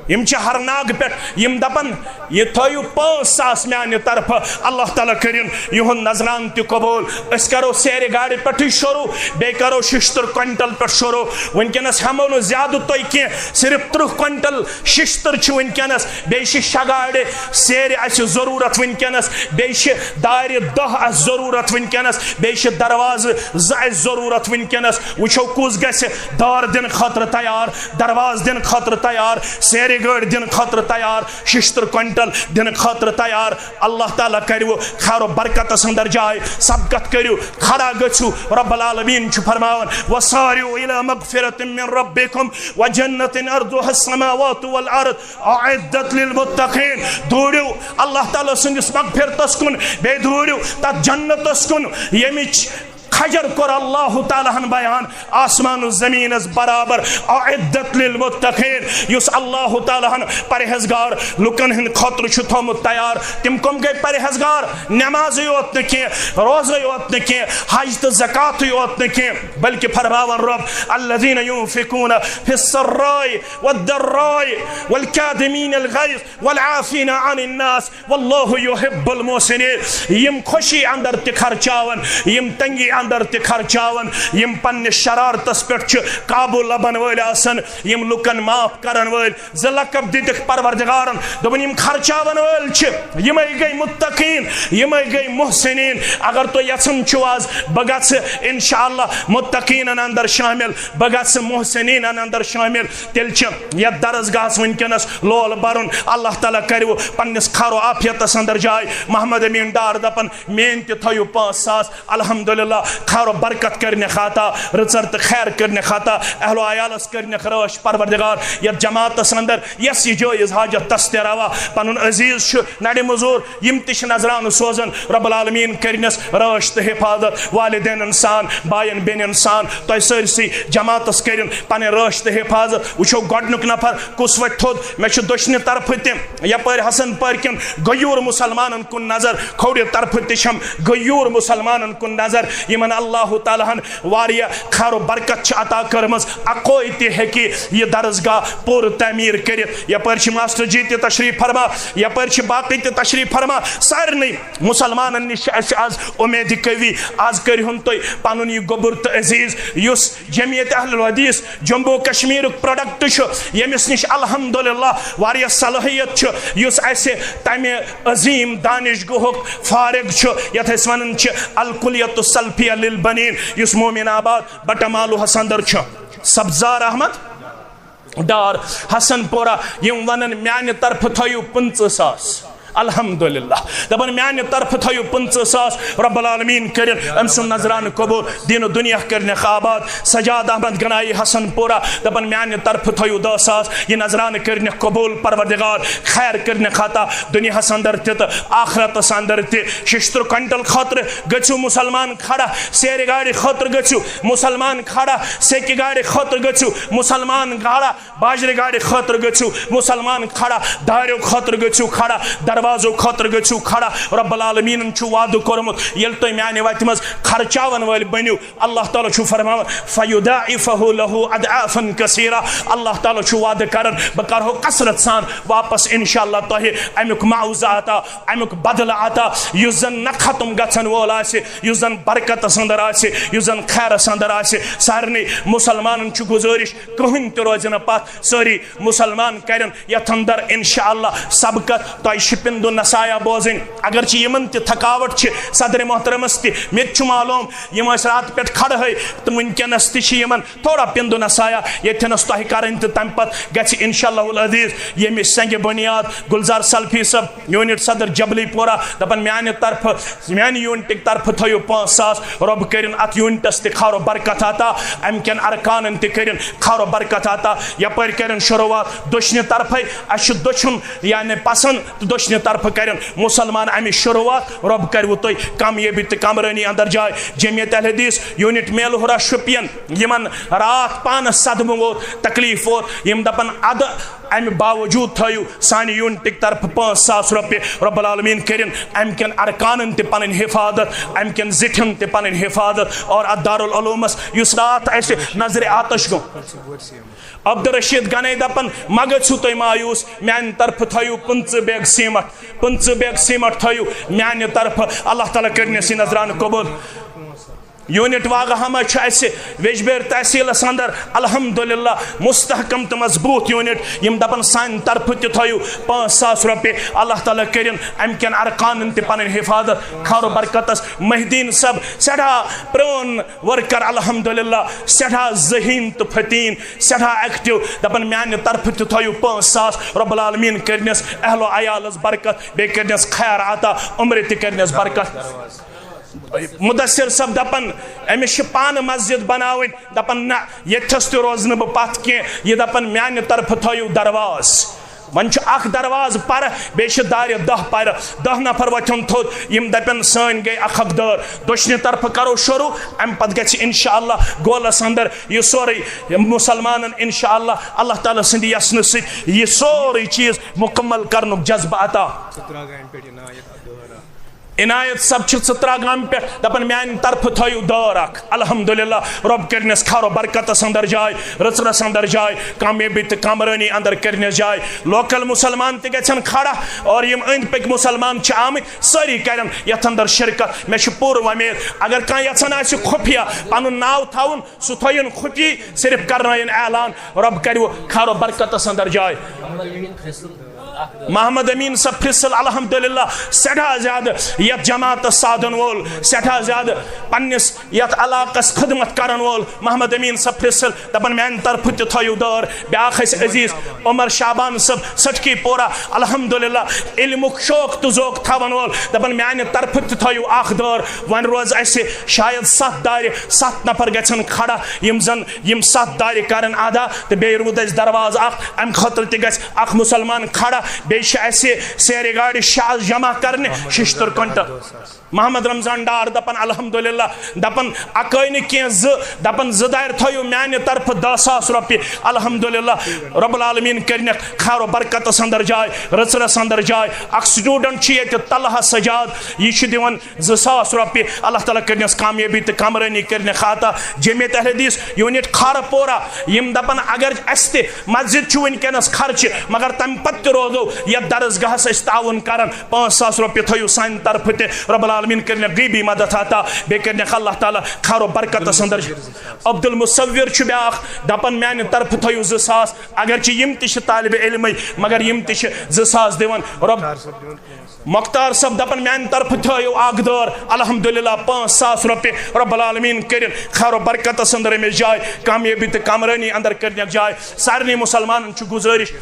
یِم چھِ ہرناگ پٮ۪ٹھ، یِم دپن یہِ تھٲیِو پانٛژھ ساس میانہِ طرفہٕ۔ اللہ تعالیٰ کٔرِن یِہُنٛد نذران تہِ قبول۔ أسۍ کرو سیرِ گاڑِ پٮ۪ٹھٕے شروع، بیٚیہِ کرو ششتٕر کوینٹل پٮ۪ٹھ شروع۔ وٕنکیٚنس ہٮ۪مو نہٕ زیادٕ تۄہہِ کینٛہہ، صرف تٕرٛہ کوینٹل ششتٕر چھِ وٕنکیٚنس، بیٚیہِ چھِ شےٚ گاڑِ سیرِ اَسہِ ضروٗرت وٕنکیٚنس، بیٚیہِ چھِ دارِ دَہ اَسہِ ضروٗرت وٕنکیٚنس، بیٚیہِ چھِ دروازٕ زٕ اَسہِ ضروٗرت وٕنکیٚنس۔ وٕچھو کُس گژھِ دار دِنہٕ خٲطرٕ تیار، دروازٕ دِنہٕ خٲطرٕ تیار، سیرِ گٲڑۍ دِنہٕ خٲطرٕ تیار، ششتٕر کوینٹل دِنہٕ خٲطرٕ تیار۔ اللہ تعالیٰ کٔرِو خیر و برکتس اندر جاے۔ سبقت کٔرِو، کھڑا گٔژھِو۔ رب العالمین چھُ فرماوان، وسارعوا الی مغفرۃ من ربکم وجنۃ عرضها السماوات والارض اعدت للمتقین۔ دوٗرِو اللہ تعالیٰ سٕنٛدِس مغفرتس کُن، بیٚیہِ دوٗرِو تتھ جنتس کُن، ییٚمِچ کھجر کوٚر اللہ تعالیٰ ہن بیان، آسمان و زمینس برابر، اعدت للمتقین، یُس اللہ تعالیٰ ہن پرہیزگار لُکن ہٕنٛدِ خٲطرٕ چھُ تھوٚومُت تیار۔ تِم کم گٔے پرہیزگار؟ نمازٕے یوت نہٕ کینٛہہ، روزے یوت نہٕ کینٛہہ، حج تہٕ زکاتٕے یوت نہٕ کینٛہہ، بلکہِ فرماوان رب، الذین ینفقون فی السراء والضراء والکاظمین الغیظ والعافین عن الناس واللہ یحب المحسنین۔ یِم خوشی اندر تہِ خرچاون، یِم تنگی اندر تہِ خرچاون، یِم پننِس شرارتس پٮ۪ٹھ چھِ قابو لبن وٲلۍ آسان، یِم لُکن معاف کرن وٲلۍ، زٕ لقب دِتِکھ پروردگارن، دوٚپُن، یِم خرچاون وٲلۍ چھِ، یِمے گٔے متقین، یِمے گٔے محسنین۔ اگر تُہۍ یژھان چھِو آز بہٕ گژھٕ انشاءاللہ متقینن اندر شٲمِل، بہٕ گژھٕ محسنینن اندر شٲمِل، تیٚلہِ چھِ یتھ درسگاہس وٕنکیٚنس لول برُن۔ اللہ تعالیٰ کٔرِو پننِس خیر و عافیتس اندر جاے۔ محمد امین ڈار دپان، میٲنۍ تہِ تھٲیِو پانٛژھ ساس۔ الحمدللہ، خیر و برکت کٔرنکھ عطا، رٕژر تہٕ خیر کٔرنکھ عطا، اہل و عیالس کٔرنکھ رٲچھ پروردگار۔ یتھ جماعتس اندر یس یہِ جٲیز حاجت تس تہِ روا، پنُن عزیز چھُ نڑِ مزور، یِم تہِ چھِ نذرانہٕ سوزان، رب العالمین کٔرنس رٲچھ تہٕ حفاظت، والدینن سان، باین بیٚنٮ۪ن سان، تۄہہِ سٲرسٕے جماعتس کٔرِن پنٕنۍ رٲچھ تہٕ حفاظت۔ وٕچھو گۄڈنیُک نفر کُس وۄتھِ تھوٚد۔ مےٚ چھُ دٔچھنہِ طرفہٕ تہِ یپٲرۍ حسن پورِ کٮ۪ن غیور مسلمانن کُن نظر، کھوورِ طرفہٕ تہِ چھم غیور مسلمانن کُن نظر، یِمن اللہ تعالیٰ ہن واریاہ خیر و برکت چھِ عطا کٔرمٕژ۔ اکوے تہِ ہیٚکہِ یہِ درسگاہ پوٗرٕ تعمیٖر کٔرِتھ۔ یپٲرۍ چھِ ماسٹر جی تہِ تشریف فرما، یپٲرۍ چھِ باقٕے تہِ تشریف فرما۔ سارنٕے مسلمانن نِش چھِ اَسہِ آز اُمید قوی، آز کٔرِہُن تُہۍ پنُن یہِ گوٚبُر تہٕ عزیز، یُس جمعیت اہل الحدیث جموں کشمیرُک پروڈکٹ چھُ، ییٚمِس نِش الحمدللہ واریاہ صلٲحیت چھُ، یُس اَسہِ تَمہِ عظیٖم دانش گاہُک فارغ چھُ، یَتھ أسۍ وَنان چھِ الکلیت السلفیہ للبنین، یُس مومن آباد بٹہ مالوہس اندر چھُ۔ سبزار احمد ڈار، حسن پورہ، یِم وَنان، میانہِ طرفہٕ تھٲیِو پٕنٛژٕہ ساس۔ الحمدللہ۔ دپان میانہِ طرفہٕ تھٲیِو پٕنٛژٕہ ساس، رب العالمین کٔرِن أمۍ سُنٛد نذرانہٕ قبول، دیٖن و دُنیا کٔرنَکھ آباد۔ سجاد احمد گنایی حسن پورہ دپان میانہِ طرفہٕ تھٲیِو دَہ ساس، یہِ نذرانہٕ کٔرنَکھ قبول، پروردگار خیر کٔرنَکھ عطا، دُنیاہس اندر تہِ تہٕ آخرتس اندر تہِ۔ ششتٕر کوینٹل خٲطرٕ گٔژھِو مسلمان کھڑا، سیرِ گاڑِ خٲطرٕ گٔژھِو مسلمان کھڑا، سیکہِ گاڑِ خٲطرٕ گٔژھِو مسلمان کھڑا، باجرِ گاڑِ خٲطرٕ گٔژھِو مسلمان کھڑا، داریو خٲطرٕ گٔژھِو کھڑا، دروازو خٲطرٕ گٔژھِو کھڑا۔ رب العالمینن چھُ وعدٕ کوٚرمُت، ییٚلہِ تُہۍ میانہِ وتہِ منٛز خرچاون وٲلۍ بٔنِو، اللہ تعالیٰ چھُ فرماوان، "فیضاعفہ لہ اضعافا کثیرا"۔ اللہ تعالیٰ چھُ وعدٕ کران، بہٕ کرہو کثرت سان واپس انشاءاللہ تۄہہِ امیُک معاوضہ عطا، امیُک بدلہٕ عطا، یُس زن نہ ختم گژھن وول آسہِ، یُس زن برکتس اندر آسہِ، یُس زن خیرس اندر آسہِ۔ سارنٕے مسلمانن چھُ گزٲرِش، کٕہٕنۍ تہِ روزِ نہٕ پتھ، سٲری مسلمان کرن یتھ اندر انشاءاللہ سبقت۔ تۄہہِ چھِ پِندُ نصایح بوزٕنۍ، اگرچہِ یِمن تہِ تھکاوٹ چھِ، صدر محترمس تہِ، مےٚ تہِ چھُ معلوم، یِم ٲسۍ راتہٕ پٮ۪ٹھ کھڑہے تہٕ وٕنکیٚنس تہِ چھِ یِمن تھوڑا پِندُ نصایح ییٚتھٮ۪نس تۄہہِ کرٕنۍ، تہٕ تمہِ پتہٕ گژھِ انشاءاللہ العزیز ییٚمِچ سنگِ بنیاد گلزار سلفی صٲب، یونٹ صدر جبلی پورہ، دپان میانہِ طرفہٕ، میانہِ یونٹٕکۍ طرفہٕ تھٲیِو پانٛژھ ساس، رۄب کٔرِن اتھ یونٹس تہِ خیر و برکت عطا، امہِ کٮ۪ن ارکانن تہِ کٔرِن خیر و برکت عطا۔ یپٲرۍ کٔرِن شروعات دٔچھنہِ طرفے، اسہِ چھُ دٔچھُن یعنی پسند، تہٕ دٔچھنہِ طرفہٕ کٔرِن مسلمان امِچ شروعات، رۄب کروٕ تۄہہِ کامیٲبی تہٕ کامرٲنی اندر جاے۔ جمعیت اہل حدیث یونٹ میلہورہ شُپین، یِمن راتھ پانس صدمہٕ ووت، تکلیف ووت، یِم دپان ادٕ امہِ باوجود تھٲیِو سانہِ یونٹٕکۍ طرفہٕ پانٛژھ ساس رۄپیہِ، رب العالمین کٔرِن امہِ کٮ۪ن ارکانن تہِ پنٕنۍ حفاظت، امہِ کٮ۪ن زِٹھٮ۪ن تہِ پنٕنۍ حفاظت۔ اور اتھ دارالعلومس یُس راتھ اسہِ نظرِ آتش گوٚو، عبدالرشید گنے دپان، مہ گژھِو تُہۍ مایوس، میانہِ طرفہٕ تھٲیِو پٕنٛژٕہ بیگ سیمٹ، پٕنٛژٕہ بیگ سیمٹ تھٲیِو میانہِ طرفہٕ، اللہ تعالیٰ کٔرِنَس یہِ نذرانہٕ قبول۔ یونٹ واگہ ہما چھُ اسہِ ویجبیر تحصیلس اندر الحمدللہ مستحکم تہٕ مضبوط یونٹ، یِم دپان سانہِ طرفہٕ تہِ تھٲیِو پانٛژھ ساس رۄپیہِ، اللہ تعالیٰ کٔرِن امہِ کٮ۪ن ارکانن تہِ پنٕنۍ حفاظت۔ خیر و برکتس محی الدین صٲب سٮ۪ٹھاہ پرٛون ورکر الحمدللہ، سٮ۪ٹھاہ ذہین تہٕ فتیٖن، سٮ۪ٹھاہ ایکٹیو، دپان میانہِ طرفہٕ تہِ تھٲیِو پانٛژھ ساس، رب العالمین کٔرِنَس اہل و عیالس برکت، بیٚیہِ کٔرِنَس خیر عطا، عمرِ تہِ کٔرِنَس برکت۔ مدثر صٲب دپان أمِس چھِ پانہٕ مسجد بناوٕنۍ، دپان نہ، ییٚتھس تہِ روزٕ نہٕ بہٕ پتھ کینٛہہ، یہِ دپان میانہِ طرفہٕ تھٲیِو درواز۔ وۄنۍ چھُ اکھ دروازٕ پرٕ، بیٚیہِ چھِ دارِ دَہ پرٕ، دَہ نفر وۄتھن تھوٚد، یِم دَپن سٲنۍ گٔے اکھ اکھ دٲر۔ دٔچھنہِ طرفہٕ کرو شروع، اَمہِ پتہٕ گژھِ انشاءاللہ گولس اندر یہِ سورُے مسلمانن انشاءاللہ اللہ تعالیٰ سٕنٛدِ یژھنہٕ سۭتۍ یہِ سورُے چیٖز مکمل کرنُک جذبہٕ عطا۔ ژٕ ترٛاوکھ اَمہِ پٮ۪ٹھ عنایت اکھ دٲر اکھ۔ عنایت صٲب چھِ ژٕترا گامہِ پٮ۪ٹھ، دَپان میٛانہِ طرفہٕ تھٲیِو دٲر اکھ۔ الحمدللہ، رۄب کٔرِنَس خیر و برکتَس اندر جاے، رٕژرَس اندر جاے، کامیٲبی تہٕ کامرٲنی اندر کٔرِنَس جاے۔ لوکل مُسلمان تہِ گژھن کھڑا اور یِم أنٛدۍ پٔکۍ مُسلمان چھِ آمٕتۍ، سٲری کَرن یَتھ اندر شرکت۔ مےٚ چھِ پوٗرٕ وۄمید، اگر کانٛہہ یژھان آسہِ خُفیہ پَنُن ناو تھاوُن، سُہ تھٲیِن خُفی، صرف کرنٲیِن اعلان، رۄب کَرِ خیر و برکتَس اندر جاے۔ محمد امین صٲب فِرسل الحمدللہ سٮ۪ٹھاہ زیادٕ یتھ جماعتس سادن وول، سٮ۪ٹھاہ زیادٕ پننِس یتھ علاقس خدمت کرن وول محمد امین صٲب فِرسل، دپان میانہِ طرفہٕ تہِ تھٲیِو دٲر۔ بیاکھ ٲسۍ عزیز عمر شعبان صٲب سٹکی پورہ، الحمدللہ علمُک شوق تہٕ ذوق تھاون وول، دپان میانہِ طرفہٕ تہِ تھٲیِو اکھ دٲر۔ وۄنۍ روز اسہِ شاید ستھ دارِ، ستھ نفر گژھن کھڑا، یِم زن یِم ستھ دارِ کرن ادا، تہٕ بیٚیہِ روٗد اسہِ دروازٕ اکھ، امہِ خٲطرٕ تہِ گژھِ اکھ مُسلمان کھڑا۔ بیٚیہِ چھِ اسہِ سیرِ گاڑِ شیٚے آز جمع کرنہِ، ششتٕر کۄینٹل۔ محمد رمضان ڈار دپان الحمدللہ، دپان اکٲے نہٕ کینٛہہ، زٕ، دپان زٕ دارِ تھٲیِو میانہِ طرفہٕ دَہ ساس رۄپیہِ۔ الحمدللہ، رب العالمین کٔرنکھ خیر و برکتس اندر جاے، رٕژرس اندر جاے۔ اکھ student چھُ ییٚتہِ طلحہ سجاد، یہِ چھُ دِوان زٕ ساس رۄپیہِ۔ اللہ تعالیٰ کٔرنس کامیٲبی تہٕ کامرٲنی کٔرنس عطا۔ جمعیت اہل حدیث یونٹ کھارپورہ، یِم دپان اگر اسہِ تہِ مسجد چھُ وٕنکیٚنس خرچہِ، مگر تمہِ پتہٕ تہِ روزو یتھ درس گاہس أسۍ تعاوُن کران، پانٛژھ ساس رۄپیہِ تھٲیِو سانہِ طرفہٕ تہِ، رب العالمین کٔرنس غیبی مدد عطا، بیٚیہِ کٔرنس اللہ تعالیٰ خیر و برکتس اندر۔ عبدالمصور چھُ بیاکھ، دپان میانہِ طرفہٕ تھٲیِو زٕ ساس، اگرچہِ یِم تہِ چھِ طالب علمٕے، مگر یِم تہِ چھِ زٕ ساس دِوان۔ رب مختار صٲب دپان میانہِ طرفہٕ تھٲیِو اکھ دٲر، الحمدللہ پانٛژھ ساس رۄپیہِ، رب العالمین کٔرِن خیر و برکتس اندر أمِس جاے، کامیٲبی تہٕ کامرٲنی اندر کٔرنکھ جاے۔ سارنٕے مُسلمانن چھُ گُزٲرِش،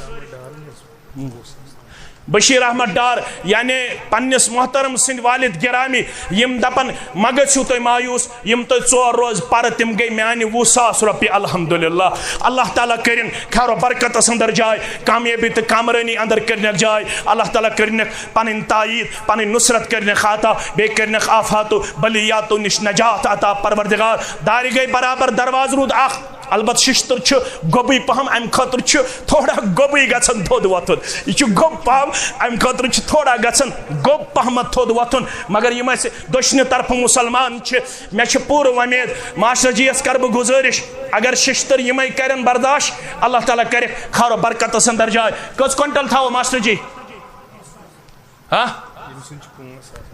بشیر احمد ڈار، یعنی پننس محترم سند والد گرامی، یم دپن، مہ گژھِو تُہۍ مایوس، یم تُہۍ ژور روز پرٕ، تم گٔے میانہِ وُہ ساس رۄپیہِ، الحمدللہ۔ اللہ تعالیٰ کٔرِن خیر و برکتس اندر جاے، کامیٲبی تہٕ کامرٲنی اندر کٔرنکھ جاے۔ اللہ تعالیٰ کٔرنکھ پنٕنۍ تایید، پنٕنۍ نصرت کٔرنکھ عطا، بیٚیہِ کٔرنکھ آفات و بلیاتو نش نجات عطا پروردگار۔ دارِ گٔے برابر، دروازٕ روٗد اکھ۔ البتہ ششتٕر چھُ گوٚبُے پہم، امہِ خٲطرٕ چھُ تھوڑا گوٚبُے گژھان تھوٚد وۄتھُن۔ یہِ چھُ گوٚب پہم، امہِ خٲطرٕ چھُ تھوڑا گژھان گوٚب پہمتھ تھوٚد وۄتھُن۔ مگر یِم اسہِ دٔچھنہِ طرفہٕ مُسلمان چھِ، مےٚ چھِ پوٗرٕ وۄمید، ماسٹر جی یس کرٕ بہٕ گُزٲرِش، اگر ششتٕر یِمے کرن برداشت، اللہ تعالیٰ کرِ خیر و برکتس اندر جاے۔ کٔژ کوینٹل تھاوو ماسٹر جی؟ ہا؟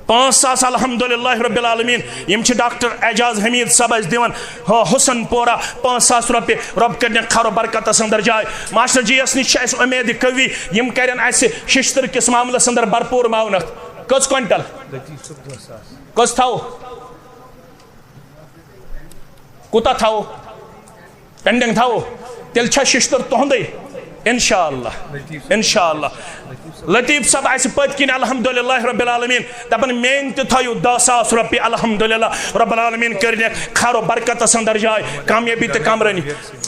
پانٛژھ ساس، الحمدللہ رب العالمین۔ یم چھ ڈاکٹر اعجاز حمید صاحب اسہِ دِوان، ہو، حسن پورہ، پانٛژھ ساس رۄپیہِ۔ رب کٔرنکھ خیر و برکتس اندر جاے۔ ماسٹر جی یس نش چھ اسہِ امید قوی، یم کرن اسہِ ششتٕر کس معاملس اندر بھرپور معاونت۔ کٔژ کوینٹل؟ کٔژ تھاوو؟ کوٗتاہ تھاوو؟ پینڈنگ تھاوو؟ تیٚلہِ چھا ششتٕر تُہُنٛدُے؟ انشاءاللہ، انشاءاللہ۔ لطیف صٲب آسہِ پٔتۍ کِنۍ، الحمدللہ رب العالمین، دپان، میٲنۍ تہِ تھٲیِو دہ ساس رۄپیہِ، الحمدللہ رب العالمین کٔرنکھ خیر و برکتس اندر جاے، کامیٲبی تہٕ کامرٲنی۔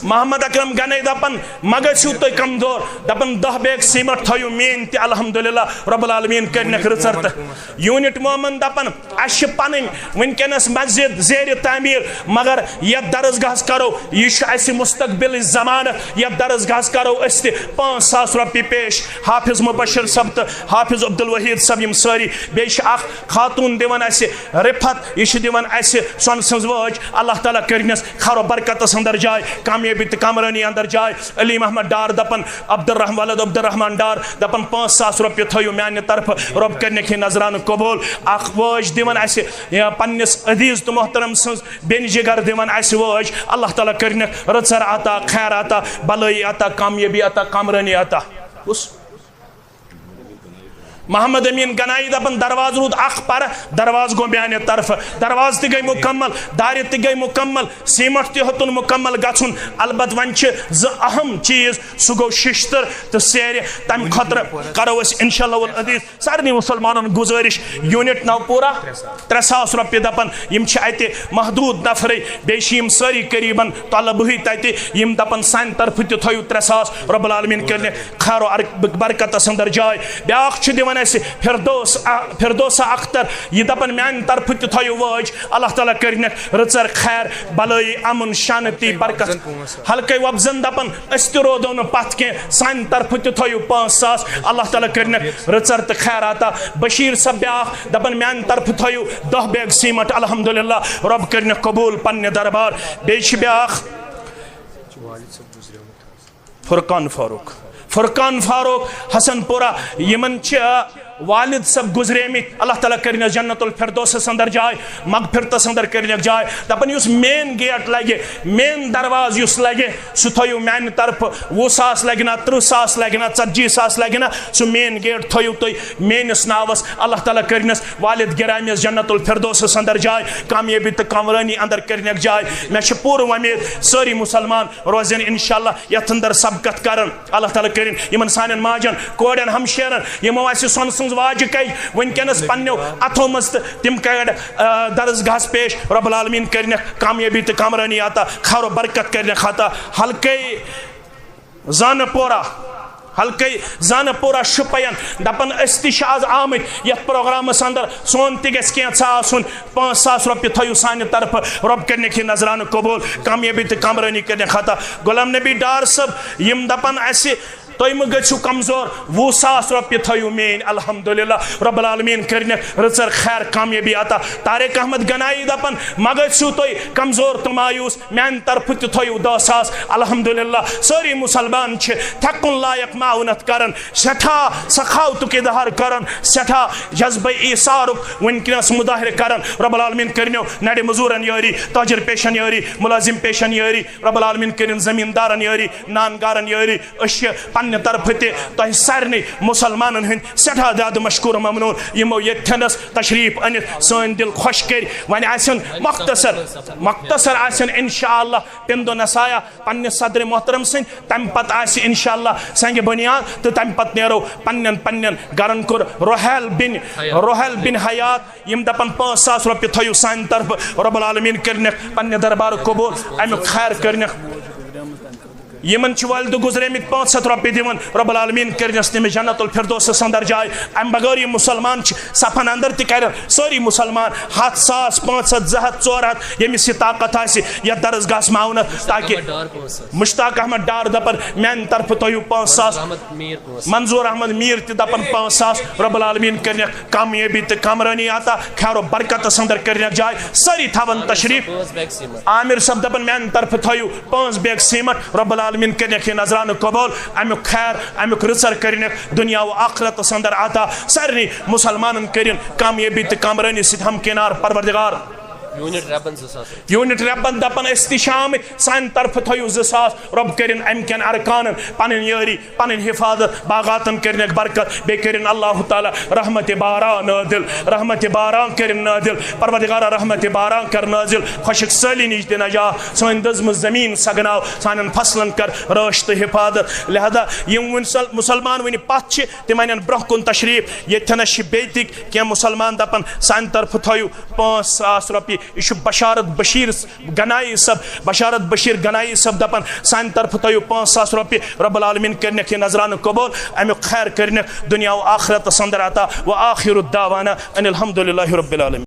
محمد اکرم گنے دپان، مہ گژھِو تُہۍ کمزور، دپان، دہ بیگ سیمٹ تھٲیِو میٲنۍ تہِ، الحمدللہ رب العالمین کٔرنکھ رٕژر تہٕ یونٹ مومن دپان، اسہِ چھِ پنٕنۍ وٕنکیٚنس مسجد زیر تعمیٖر، مگر یتھ درسگاہس کرو، یہِ چھُ اسہِ مستقبلٕچ ضمانت، یتھ درسگاہس کرو أسۍ تہِ پانٛژھ ساس رۄپیہِ پیش۔ حافظ مبشر صٲب تہٕ حافظ عبدالوحید صٲب، یِم سٲری، بیٚیہِ چھِ اکھ خاتوٗن دِوان اسہِ رفت، یہِ چھِ دِوان اسہِ سۄنہٕ سٕنٛز وٲج۔ اللہ تعالیٰ کٔرنس خیر و برکتس اندر جاے، کامیٲبی تہٕ کامرٲنی اندر جاے۔ علی محمد ڈار دپان، عبدالرحم، ولد عبدالرحمان ڈار دپان، پانٛژھ ساس رۄپیہِ تھٲیِو میانہِ طرفہٕ، رۄب کٔرنکھ یہِ نذرانہٕ قبول۔ اکھ وٲج دِوان اسہِ، یا، پننِس عزیز تہٕ محترم سٕنٛز بیٚنہِ جگر دِوان اسہِ وٲج۔ اللہ تعالیٰ کٔرنکھ رٕژر عطا، خیر عطا، بلٲیی عطا، کامیٲبی عطا، کامرٲنی عطا۔ کُس؟ محمد امین گنایی دپان، دروازٕ روٗد اکھ پرٕ، دروازٕ گوٚو میانہِ طرفہٕ، دروازٕ تہِ گٔے مکمل، دارِ تہِ گٔے مکمل، سیمٹ تہِ ہیوٚتُن مکمل گژھُن۔ البتہ وۄنۍ چھِ زٕ اہم چیز، سُہ گوٚو ششتٕر تہٕ سیرِ۔ تمہِ خٲطرٕ کرو أسۍ انشاءاللہ العزیز سارنٕے مسلمانن گزٲرش، یونٹ نوپورہ، ترٛےٚ ساس رۄپیہِ دپان، یِم چھِ اتہِ محدود نفرٕے، بیٚیہِ چھِ یِم سٲری قریباً طلبہٕے تتہِ، یِم دپان، سانہِ طرفہٕ تہِ تھٲیِو ترٛےٚ ساس، رب العالمین کٔرنکھ خیر و ار-، برکتس اندر جاے۔ بیاکھ چھُ دِوان اسہِ فردوس، آ، فردوسہ اختر، یہِ دپان، میانہِ طرفہٕ تہِ تھٲیِو وٲج، اللہ تعالیٰ کٔرنکھ رٕژر خیر، بلٲیی، امن، شانتی، برکت۔ حلقے وۄپزن دپان، أسۍ تہِ روزو نہٕ پتھ کینٛہہ، سانہِ طرفہٕ تہِ تھٲیِو پانٛژھ ساس، اللہ تعالیٰ کٔرنکھ رٕژر تہٕ خیر عطا۔ بشیر صٲب بیاکھ دپان، میانہِ طرفہٕ تھٲیِو دہ بیگ سیمٹ، الحمدللہ، رب کٔرنکھ قبول پننہِ دربار۔ بیٚیہِ چھِ بیاکھ فرقان فاروق، فرقان فاروق حسن پورہ، یِمن چھِ والد صٲب گُزریمٕتۍ، اللہ تعالیٰ کٔرِنَس جنت الفردوسس اندر جاے، مغفرتس اندر کٔرِنَکھ جاے۔ دپان، یُس مین گیٹ لگہِ، مین دروازٕ یُس لگہِ، سُہ تھٲیِو میانہِ طرفہٕ۔ وُہ ساس لگہِ نا، ترٕٛہ ساس لگہِ نا، ژتجی ساس لگہِ نا، سُہ مین گیٹ تھٲیِو تُہۍ میٲنِس ناوس۔ اللہ تعالیٰ کٔرِنَس والد گرامیس جنت الفردوسس اندر جاے، کامیٲبی تہٕ کامرٲنی اندر کٔرِنَکھ جاے۔ مےٚ چھِ پوٗرٕ وۄمید سٲری مسلمان روزن انشاءاللہ یتھ اندر سبقت کرن۔ اللہ تعالیٰ کٔرِن یِمن سانٮ۪ن ماجن، کورٮ۪ن، ہمشیرن، یِمو اسہِ سۄنہٕ سٕنٛز واجہِ کَے وٕنکیٚنس پننیو اتھو منٛز تہٕ تِم کڑ، آ، درسگاہس پیش۔ رب العالمین کٔرِنَکھ کامیٲبی تہٕ کامرٲنی عطا، خیر و برکت کٔرِنَکھ عطا۔ حلقے زانہٕ پورہ، حلقے زانہٕ پورہ شُپین دپان، أسۍ تہِ چھِ آز آمٕتۍ یتھ پروگرامس اندر، سون تہِ گژھِ کینٛژھا آسُن۔ پانٛژھ ساس رۄپیہِ تھٲیِو سانہِ طرفہٕ، رۄب کٔرِنَکھ یہِ نذرانہٕ قبول، کامیٲبی تہٕ کامرٲنی کٔرِنَکھ عطا۔ غلام نبی ڈار صٲب، یِم دپان اسہِ، تُہۍ مہٕ گٔژھِو کمزور، وُہ ساس رۄپیہِ تھٲیِو میٲنۍ، الحمدللہ رب العالمین کٔرِنَکھ رٕژر خیر کامیٲبی عطا۔ طارق احمد گنایی دپان، مہ گٔژھِو تُہۍ کمزور تہٕ مایوس، میانہِ طرفہٕ تہِ تھٲیِو دہ ساس۔ الحمدللہ سٲری مسلمان چھِ تھٮ۪کُن لایق معاونت کران، سٮ۪ٹھاہ سخاوتُک اظہار کران، سٮ۪ٹھاہ جذبہ ایثارُک وٕنکیٚنس مظاہرٕ کران۔ رب العالمین کٔرِنو نرِ مزورن یٲری، تاجر پیشن یٲری، ملازم پیشن یٲری۔ رب العالمین کٔرِن زمیندارن یٲری، نان گارن یٲری۔ أسۍ چھِ پننہِ طرفہٕ تہِ تۄہہِ سارنٕے مسلمانن ہٕنٛدۍ سٮ۪ٹھاہ زیادٕ مشکور ممنون، یِمو ییٚتھٮ۪نس تشریف أنِتھ سٲنۍ دِل خۄش کٔرۍ۔ وۄنۍ آسن مختصر، مختصر آسن انشاءاللہ پندو نصایا پننہِ صدر محترم سٕنٛدۍ، تمہِ پتہٕ آسہِ انشاءاللہ سنگ بنیاد، تہٕ تمہِ پتہٕ نیرو پننٮ۪ن پننٮ۪ن گرن کُن۔ رحیل بن، رحیل بن حیات، یِم دپن پانٛژھ ساس رۄپیہِ تھٲیِو سانہِ طرفہٕ، رب العالمین کٔرنکھ پننہِ دربارُک قبول، امیُک خیر کٔرنکھ۔ یِمن چھِ والدٕ گُزریمٕتۍ پانٛژھ ہتھ رۄپیہِ دِوان، رب العالمین کٔرنس تٔمِس جنت الفردوسس اندر جاے۔ امہِ بغٲر یِم مسلمان چھِ صفن اندر تہِ کرن سٲری مسلمان ہتھ، ساس، پانٛژھ ہتھ، زٕ ہتھ، ژور ہتھ، ییٚمِس یہِ طاقت آسہِ یتھ درسگاہس معاونت، تاکہ مشتاق احمد ڈار دپن میانہِ طرفہٕ تھٲیِو پانٛژھ ساس۔ منظور احمد میر تہِ دپن پانٛژھ ساس، رب العالمین کٔرنکھ کامیٲبی تہٕ کامرٲنی عطا، خیر و برکتس اندر کٔرنکھ جاے۔ سٲری تھاوان تشریف۔ عامر صٲب دپان میانہِ طرفہٕ تھٲیِو پانٛژھ بیگ سیمٹ، رب العالمین کٔرنکھ یہِ نذرانہٕ قبول، امیُک خیر، امیُک رٕژر کٔرنکھ دنیا و آخرتس اندر عطا۔ سارنٕے مسلمانن کٔرِن کامیٲبی تہٕ کامرٲنی سۭتۍ ہمکنار پروردگار۔ یونٹ ربن زٕ ساس رۄپیہِ۔ یونٹ ربن دپان أسۍ تہِ چھِ آمٕتۍ، سانہِ طرفہٕ تھٲیِو زٕ ساس، رب کٔرِن امہِ کٮ۪ن ارکانن پنٕنۍ یٲری، پنٕنۍ حفاظت، باغاتن کٔرنکھ برکت، بیٚیہِ کٔرِن اللہ تعالیٰ رحمت باران نازل، رحمت باران کٔرِن نازل، پروردگارا رحمت باران کر نازل، خۄشک سٲلی نِش دِ نجات، سٲنۍ دٔزمٕژ زمین سگناو، سانٮ۪ن فصلن کر رٲچھ تہٕ حفاظت۔ لہذا یِم وُنہِ سل-، مسلمان وُنہِ پتھ چھِ، تِم انن برونٛہہ کُن تشریف۔ ییٚتھٮ۪نس چھِ بیٚیہِ تہِ کینٛہہ مسلمان دپان سانہِ طرفہٕ تھٲیِو پانٛژھ ساس رۄپیہِ۔ یہِ چھُ بشارت بشیٖر گنایی صٲب، بشارت بشیٖر گنایی صٲب دپان سانہِ طرفہٕ تھٲیِو پانٛژھ ساس رۄپیہِ، رب العالمین کٔرنکھ یہِ نذرانہٕ قبول، امیُک خیر کٔرنکھ دنیا و آخرتس اندر عطا۔ و آخر دعوانا ان الحمد للہ رب العالمین۔